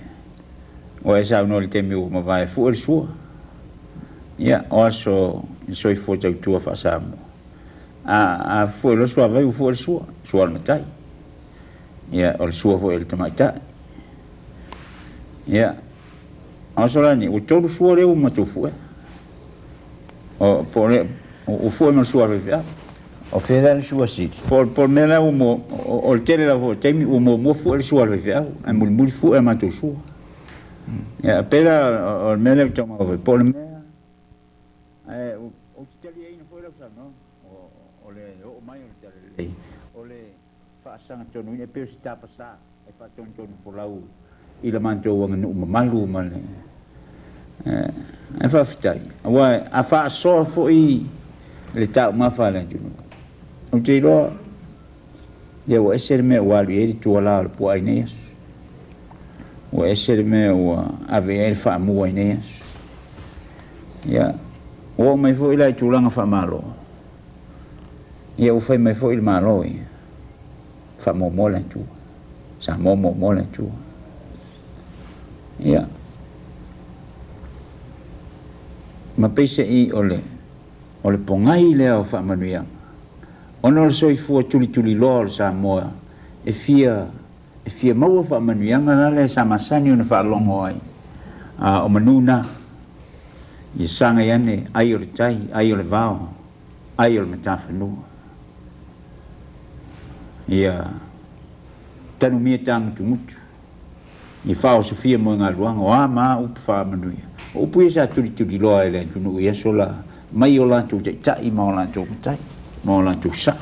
Speaker 2: ua e saunoa i le taimi ua mavae fue le sua. Ia, o aso i le soifua tautua faa-Samoa. A, a fue loa le suavai ua fue le sua, sua o le matai. Ia, o le sua foi o le tamaitai. Ia, o aso la nei, ua tolu sua lea ua matou fuea. O, po o le, ua fue ma le sua a le faifeau.
Speaker 3: O fea la le sua sili?
Speaker 2: Po, po o le mea la ua mo, o le tele lava foi o taimi ua muamua fue le sua a le faifeau, ae mulimuli fue a matou sua. Ia, pei la o le mea lea ou te tau foi, po o le mea, ae ou te taliaina foi lau saunoaga, o le oo mai o le talalelei, o le faasagatonuina, e pei o se tapasā e faatonutonu folau i le matou aganuu mamalu ma le ae faafetai, aua a faasoa foi le taumafa a le atunuu, ou te iloa Ia ua ese le mea ua alu i ai le tuala o le puaa i nei aso. Ua ese le mea ua ave i ai le faamua i nei aso. Ia, ua oo mai foi la i tulaga faamalo. Ia ua fai mai foi le Malo ia, faamuamua le Atua. Samoa muamua le Atua. Ia, ma peiseai o le, o le pogai lea o faamanuiaga. Ona o le soifua tulituliloa o le Samoa e fia e fia maua faamanuiaga la lea sa masani ona faalogo ai, a o manu na, ia sagai ane ai o le tai, ai o le vao, ai o le matafanua. Ia tanumia tagutugutu, ia faaosofia moegaluaga, o a ma a upu faamanuia. O upu ia sa tulituliloa e le atunuu i aso la, mai o latou taitai ma o latou matai, ma o latou sao.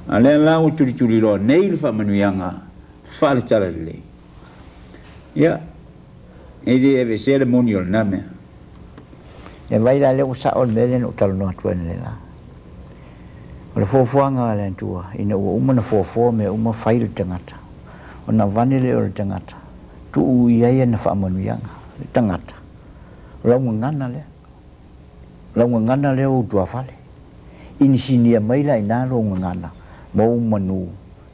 Speaker 2: A lea la ua tulituliloa nei le faamanuiaga faale-talalelei. Ia, e le aveesea le moni o lena mea.
Speaker 3: Ia vai la lea ua sao le mea lea na ou talanoa atu ai analeila. O le fuafuaga a le Atua, ina ua uma ona fuafua mea uma fai le tagata, ona avane lea o le tagata, tuu i ai ana faamanuiaga, le tagata, o lau gagana lea. Lau gagana lea o ou tuafale. Inisinia mai la ina lou gagana ma ou manu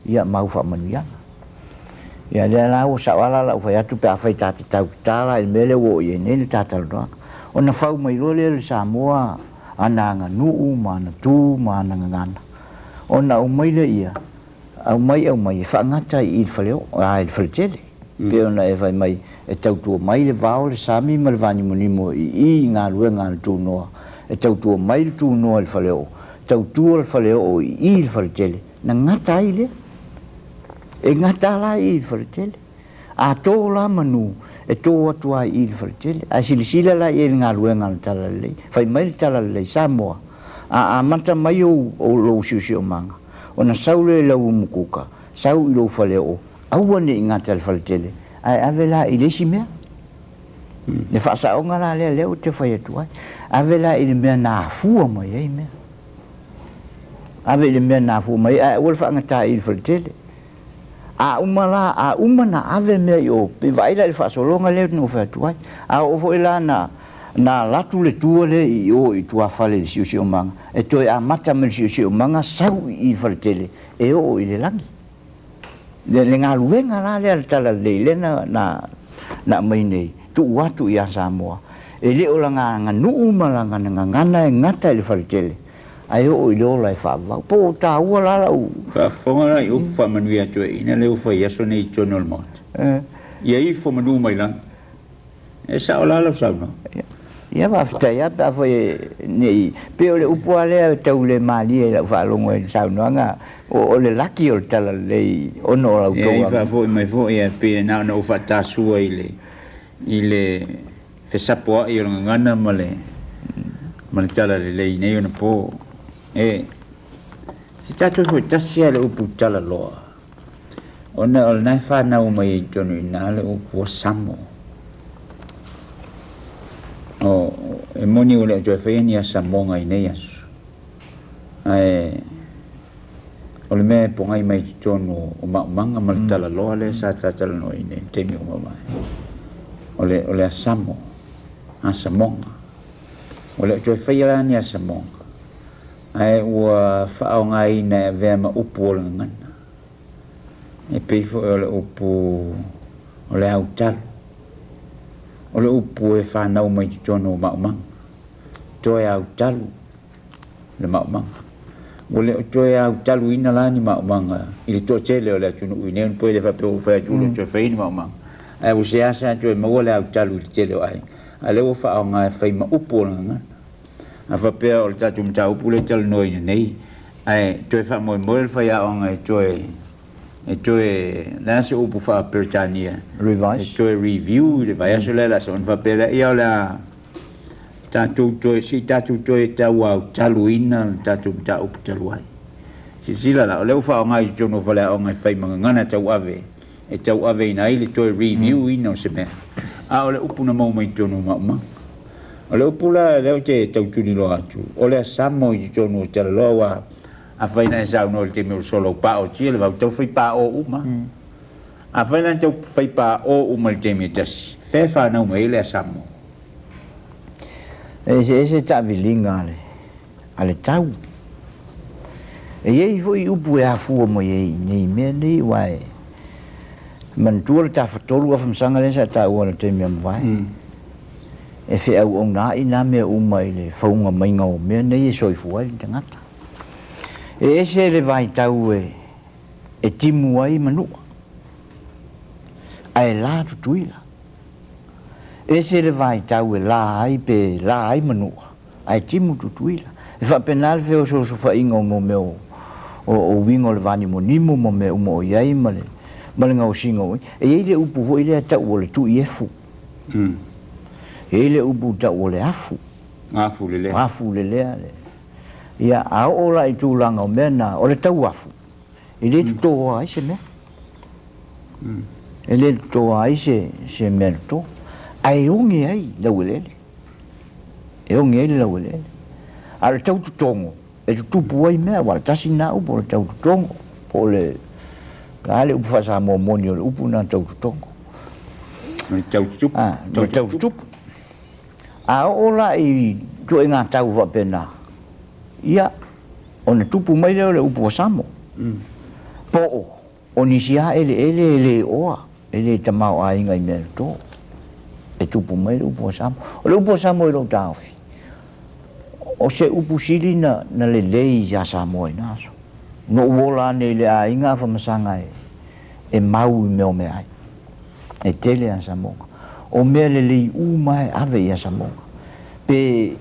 Speaker 3: ia ma au faamanuiaga. Ia lea la ua sao lava la lau fai atu pe afai ta te tautatā la i le mea lea ua oo i ai nei le ta talanoaga. Ona fau mai loa lea o le Samoa ana aganuu ma ana tu ma ana gagana. Ona aumai lea ia, aumai aumai e faagata i le fale oo, a i le faletele. Pei ona e fai mai, e tautua mai le vao, le sami ma le vanimonimo i i i galuega a le tunoa E tautua mai le tunoa i le faleoo, tautua le faleoo i i i le faletele, na gata ai lea. E gata la i i le faletele. A tō la manu, e tō atu lava i i le faletele. Ae silasila la i ai i le galuega a le Talalelei. Fai mai le Talalelei, Samoa, a amata mai ou, ou, lou siosiomaga, ona sau lea i lau umukuka, sau i lou faleoo, aua ne i gata i le faletele, ae ave la i le isi mea. Le faasaoga la lea lea ou te fai atu ai, ave la i le mea na afua mai ai mea. Ave i le mea na afua mai ai, ae aua le faagata i le faletele. A uma la, a uma na ave mea i o, pe vaai la i le faasologa lea na ou fai atu ai. A oo foi la na, na alu atu le tua lea i o i tuafale i le siosiomaga, e toe amata mai le siosiomaga sau i i le faletele e oo i le lagi. Le, le galuega la lea a le Talalelei lea na, na, na aumai nei, tuu atu ia Samoa, e le o lana aganuu ma lana gagana e gata i le faletele, ae oo i le ola e faavavau. Po o taua la lau.
Speaker 2: Faafofoga la i upu faamanuia a Toeaina lea ua fai aso nei i totonu o le Maota. Ia ifo manu mai lagi. E sao la lau saunoaga.
Speaker 3: Ia faafetai lava pe afai ne i pei o le upu lava lea e tau le malie i lau faalogo i le saunoaga, o le laki o le talalelei ona o la outou
Speaker 2: Ia, i faafoi mai foi e pei na ona ou faatasua i le i le fesapoai o le gagana ma le ma le talalelei nei ona po. E se tatou foi tasi lava le upu talaloa. Ona o lena e fanau mai ai i totonu i ina le upu o Samo. O, e moni ua le o toe faia ni asamoga i nei aso. Ae o le mea e pogai mai i totonu o maumaga ma le talaloa lea sa tatalanoa i nei taimi ua mavae. O le, o le asamo, asamoga. Ua le o toe faia la ni asamoga. Ae ua faaaogaina e avea ma upu o le gagana. E pei foi o le upu o le autalu. O le upu e fanau mai totonu o maumaga. Toe autalu le maumaga. Ua le o toe autaluina la ni maumaga i le toatele o le atunuu i nei ona po e le faapea ua fai atu ua le o toe faia ni maumaga. Ae ua seasea toe maua le autalu i le tele o aiga. A o lea ua faaaoga e fai ma upu o le gagana. A faapea o le tatou mataupu lea e talanoaina nei, ae toe faamoemoe le faiaoga e toe, e toe, le a se upu faa-Peretania?
Speaker 3: Revise.
Speaker 2: E toe review i le vaiaso lea le aso ona faapea lea, ia o le a tatou toe, se i tatou toe tauautaluina le tatou mataupu talu ai. Silasila la, o lea ua faaaoga i totonu o faleaoga e fai ma gagana tauave, e tauaveina ai le toe review ina o se mea, a o le upu na maua mai totonu o maumaga. O le upu la lea ou te tau tuliloa atu, o le asamo i totonu o Talaloa aua afai na e saunoa i le taimi o le sola ua paotia le vau, tau fai paʻo uma. Afai la na tau fai paʻo uma i le taimi e tasi, fea e fanau mai ai le asamo?
Speaker 3: E eseese taaviliga a le a le tau. E i ai foi upu e afua mai ai i nei mea nei, aua e manatua le tafatolu afamasaga lea sa taua i le taimi a mavae. E feauaunaai nā mea uma i le fauga maiga o mea nei e soifua ai le tagata. E ese le vaitau e e timu ai manua, ae la Tutuila. Ese le vaitau e la ai pe la ai manua, ae timu Tutuila. E faapena le feosoosofaiga o mea o, o, o uiga o le vanimonimo ma mea uma o i ai ma le, ma le gaosiga o i. E i ai le upu foi lea tau o le tuiefu. E i ai le upu tau o le afu.
Speaker 2: Afu lelea.
Speaker 3: Afu lelea. Ia, a oo la i tulaga o mea na, o le tauafu, e le totoa ai se mea. E le totoa ai se, se mea toto. Ae oge ai laueleele. E oge ai le laueleele. A o le tau totogo, e tutupu ai mea, aua o le tasi lena upu o le tau totogo, po o le, o le a le upu faa-Samoa moni o le upu lena tau totogo?
Speaker 2: O le tau tutupu.
Speaker 3: A, o le tau tutupu. A oo la i ituaiga tau faapena, ia, ona tupu mai lea o le upu a Samo, po o o nisi lava eleele e le oa, e le tamaoaiga i mea toto, e tupu mai le upu a Samo. O le upu a Samo i lou taofi, o se upu sili na, na lelei iā Samoa i na aso. Na ou ola ane i le aiga a Famasaga e, e mau i mea o meaai. E tele a Samoga. O mea lelei uma e ave ia Samoga. Pe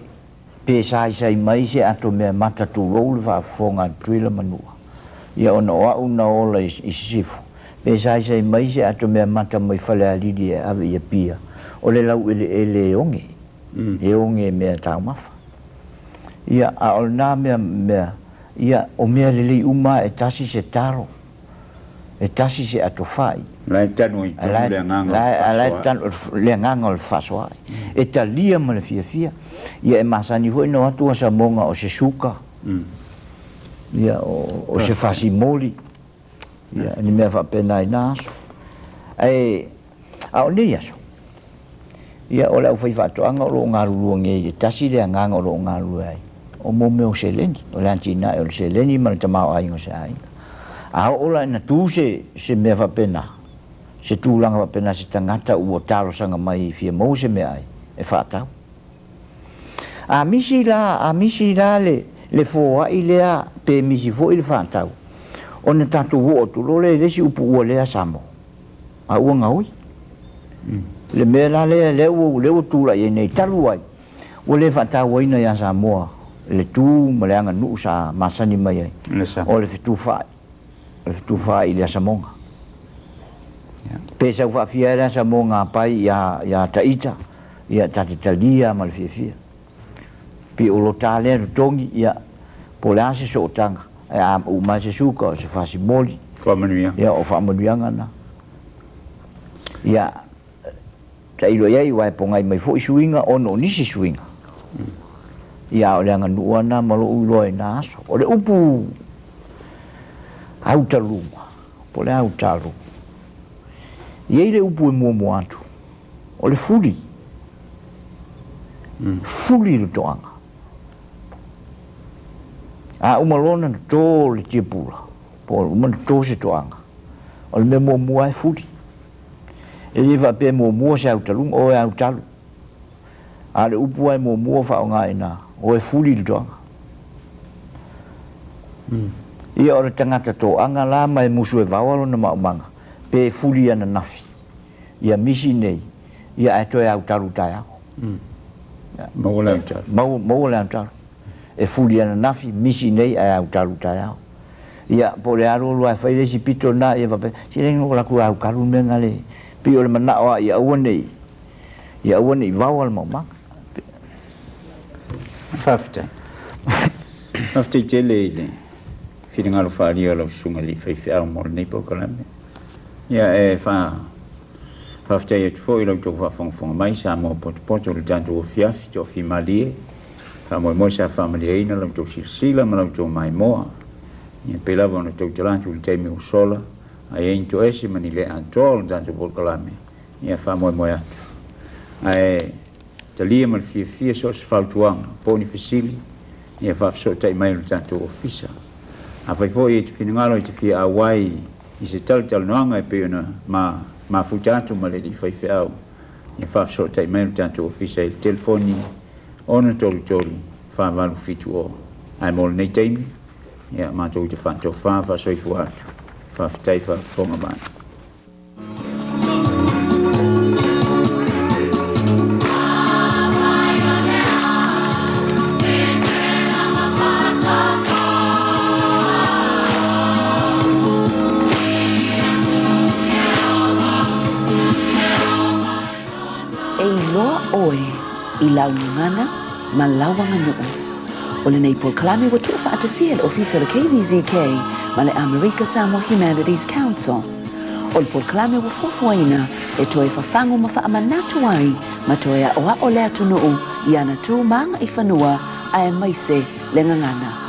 Speaker 3: Pe saisai mai se ato mea mata tulou le faafofoga a Tutuila ma Manua, ia ona o au na ola i Sisifo, pe saisai mai se ato mea mata mai Falealili e ave i Apia, o le laueleele e oge, e oge e mea taumafa. Ia, a o lena mea, mea, ia, o mea lelei uma lava e tasi se talo, e tasi se ato fai.
Speaker 2: La e tanu i tonu le agaga o le fefaasoaai.
Speaker 3: Le agaga o le fefaasoaai. E talia ma le fiafia. Ia e masani foi ona o atu asamoga o se suka, ia o se fasimoli, ia ni mea faapena i na aso. Ae a o nei aso, ia o le aufaifaatoaga o lo o galulue nei, e tasi le agaga o lo o galulue ai, o mo mea o seleni, o le atinae o le seleni ma le tamaoaiga o se aiga. A oo la ina tu se, se mea faapena, se tulaga faapena se tagata ua talosaga mai e fia maua se meaai e faatau. A misi la, a misi la le, le foai lea pe misi foi le faatau, ona tatou oo atu loa lea i le isi upu ua lea Samoa, a ua gaoi. Le mea la lea, lea ua, lea ua tulai ai nei, talu ai, ua le faatauaina ia Samoa le tu ma le aganuu sa masani mai ai, o le fetufaai, o le fetufaai i le asamoga. Pe sau faafia ai le asamoga a pai ia, ia Taita, ia ta te talia ma le fiafia. Pei o lo ta lea totogi, ia, po o le a se sootaga, ae a uma ai se suka, o se fasimoli,
Speaker 2: Faamanuiaga.
Speaker 3: ia, o faamanuiaga na. Ia, tailo i ai, aua e pogai mai foi suiga ona o nisi suiga. Ia, a o le aganuu lava lena ma lou iloa i na aso. O le upu autaluga, po o le autalu, e i ai le upu e muamua atu, o le fuli. Fuli le toaga. A uma loa ona toto le tiapula, po o uma ona toto se toaga, o le mea muamua lava e fuli. E le faapea e muamua se autaluga, o e autalu. A o le upu lava e muamua faaaoga i ina, o e fuli le toaga. Ia o le tagata toaga la ma e musu e vaoa lona maumaga, pe fuli ananafi, ia misi nei, ia ae toe autalu taeao.
Speaker 2: Maua le autalu.
Speaker 3: Maua, maua le autalu. E fuli ananafi, misi nei ae autalu taeao. Ia, po o le alu alu lava e fai le isi pito lena, ia faapea, se leai na ou alu atu e aukalu le mea lena le, pei o le manao lava ia aua ne i, ia aua ne i vaoa le maumaga.
Speaker 2: Faafetai. Faafetai tele i le finagalo faaalia o lau susuga i le faifeau mo lenei polokalame. Ia e fa faafetai atu foi i la outou faafogafoga mai Samoa potopoto i le tatou afiafi toafimalie. Faamoemoe sa faamalieina la outou silasila ma la outou maimoa. Ia pei lava ona tautala atu i le taimi ua sola, a i ai ni toese ma ni le atoa o le tatou polokalame, ia faamoemoe atu. Ae talia ma le fiafia so o se fautuaga po o ni fesili, ia faafesootai mai i le tatou ofisa. Afai foi e te finagalo e te fia auai i se talatalanoaga e pei ona ma mafuta atu ma le alii faifeau, ia faafesootai mai i le tatou ofisa i le telefoni 633 4870. Ae mo lenei taimi, ia matou te faatofa faasoifua atu. Faafetai faafofoga mai.
Speaker 1: E iloa ʻoe i lau gagana ma lau aganuu. ʻO lenei polokalame ua tuufaatasia e le Ofisa o le KVZK ma le Amerika Samoa Humanities Council. ʻO le polokalame ua fuafuaina e toe fafagu ma faamanatu ai ma toe aʻoaʻo le atunuu i ana tu ma agaifanua aemaise le gagana.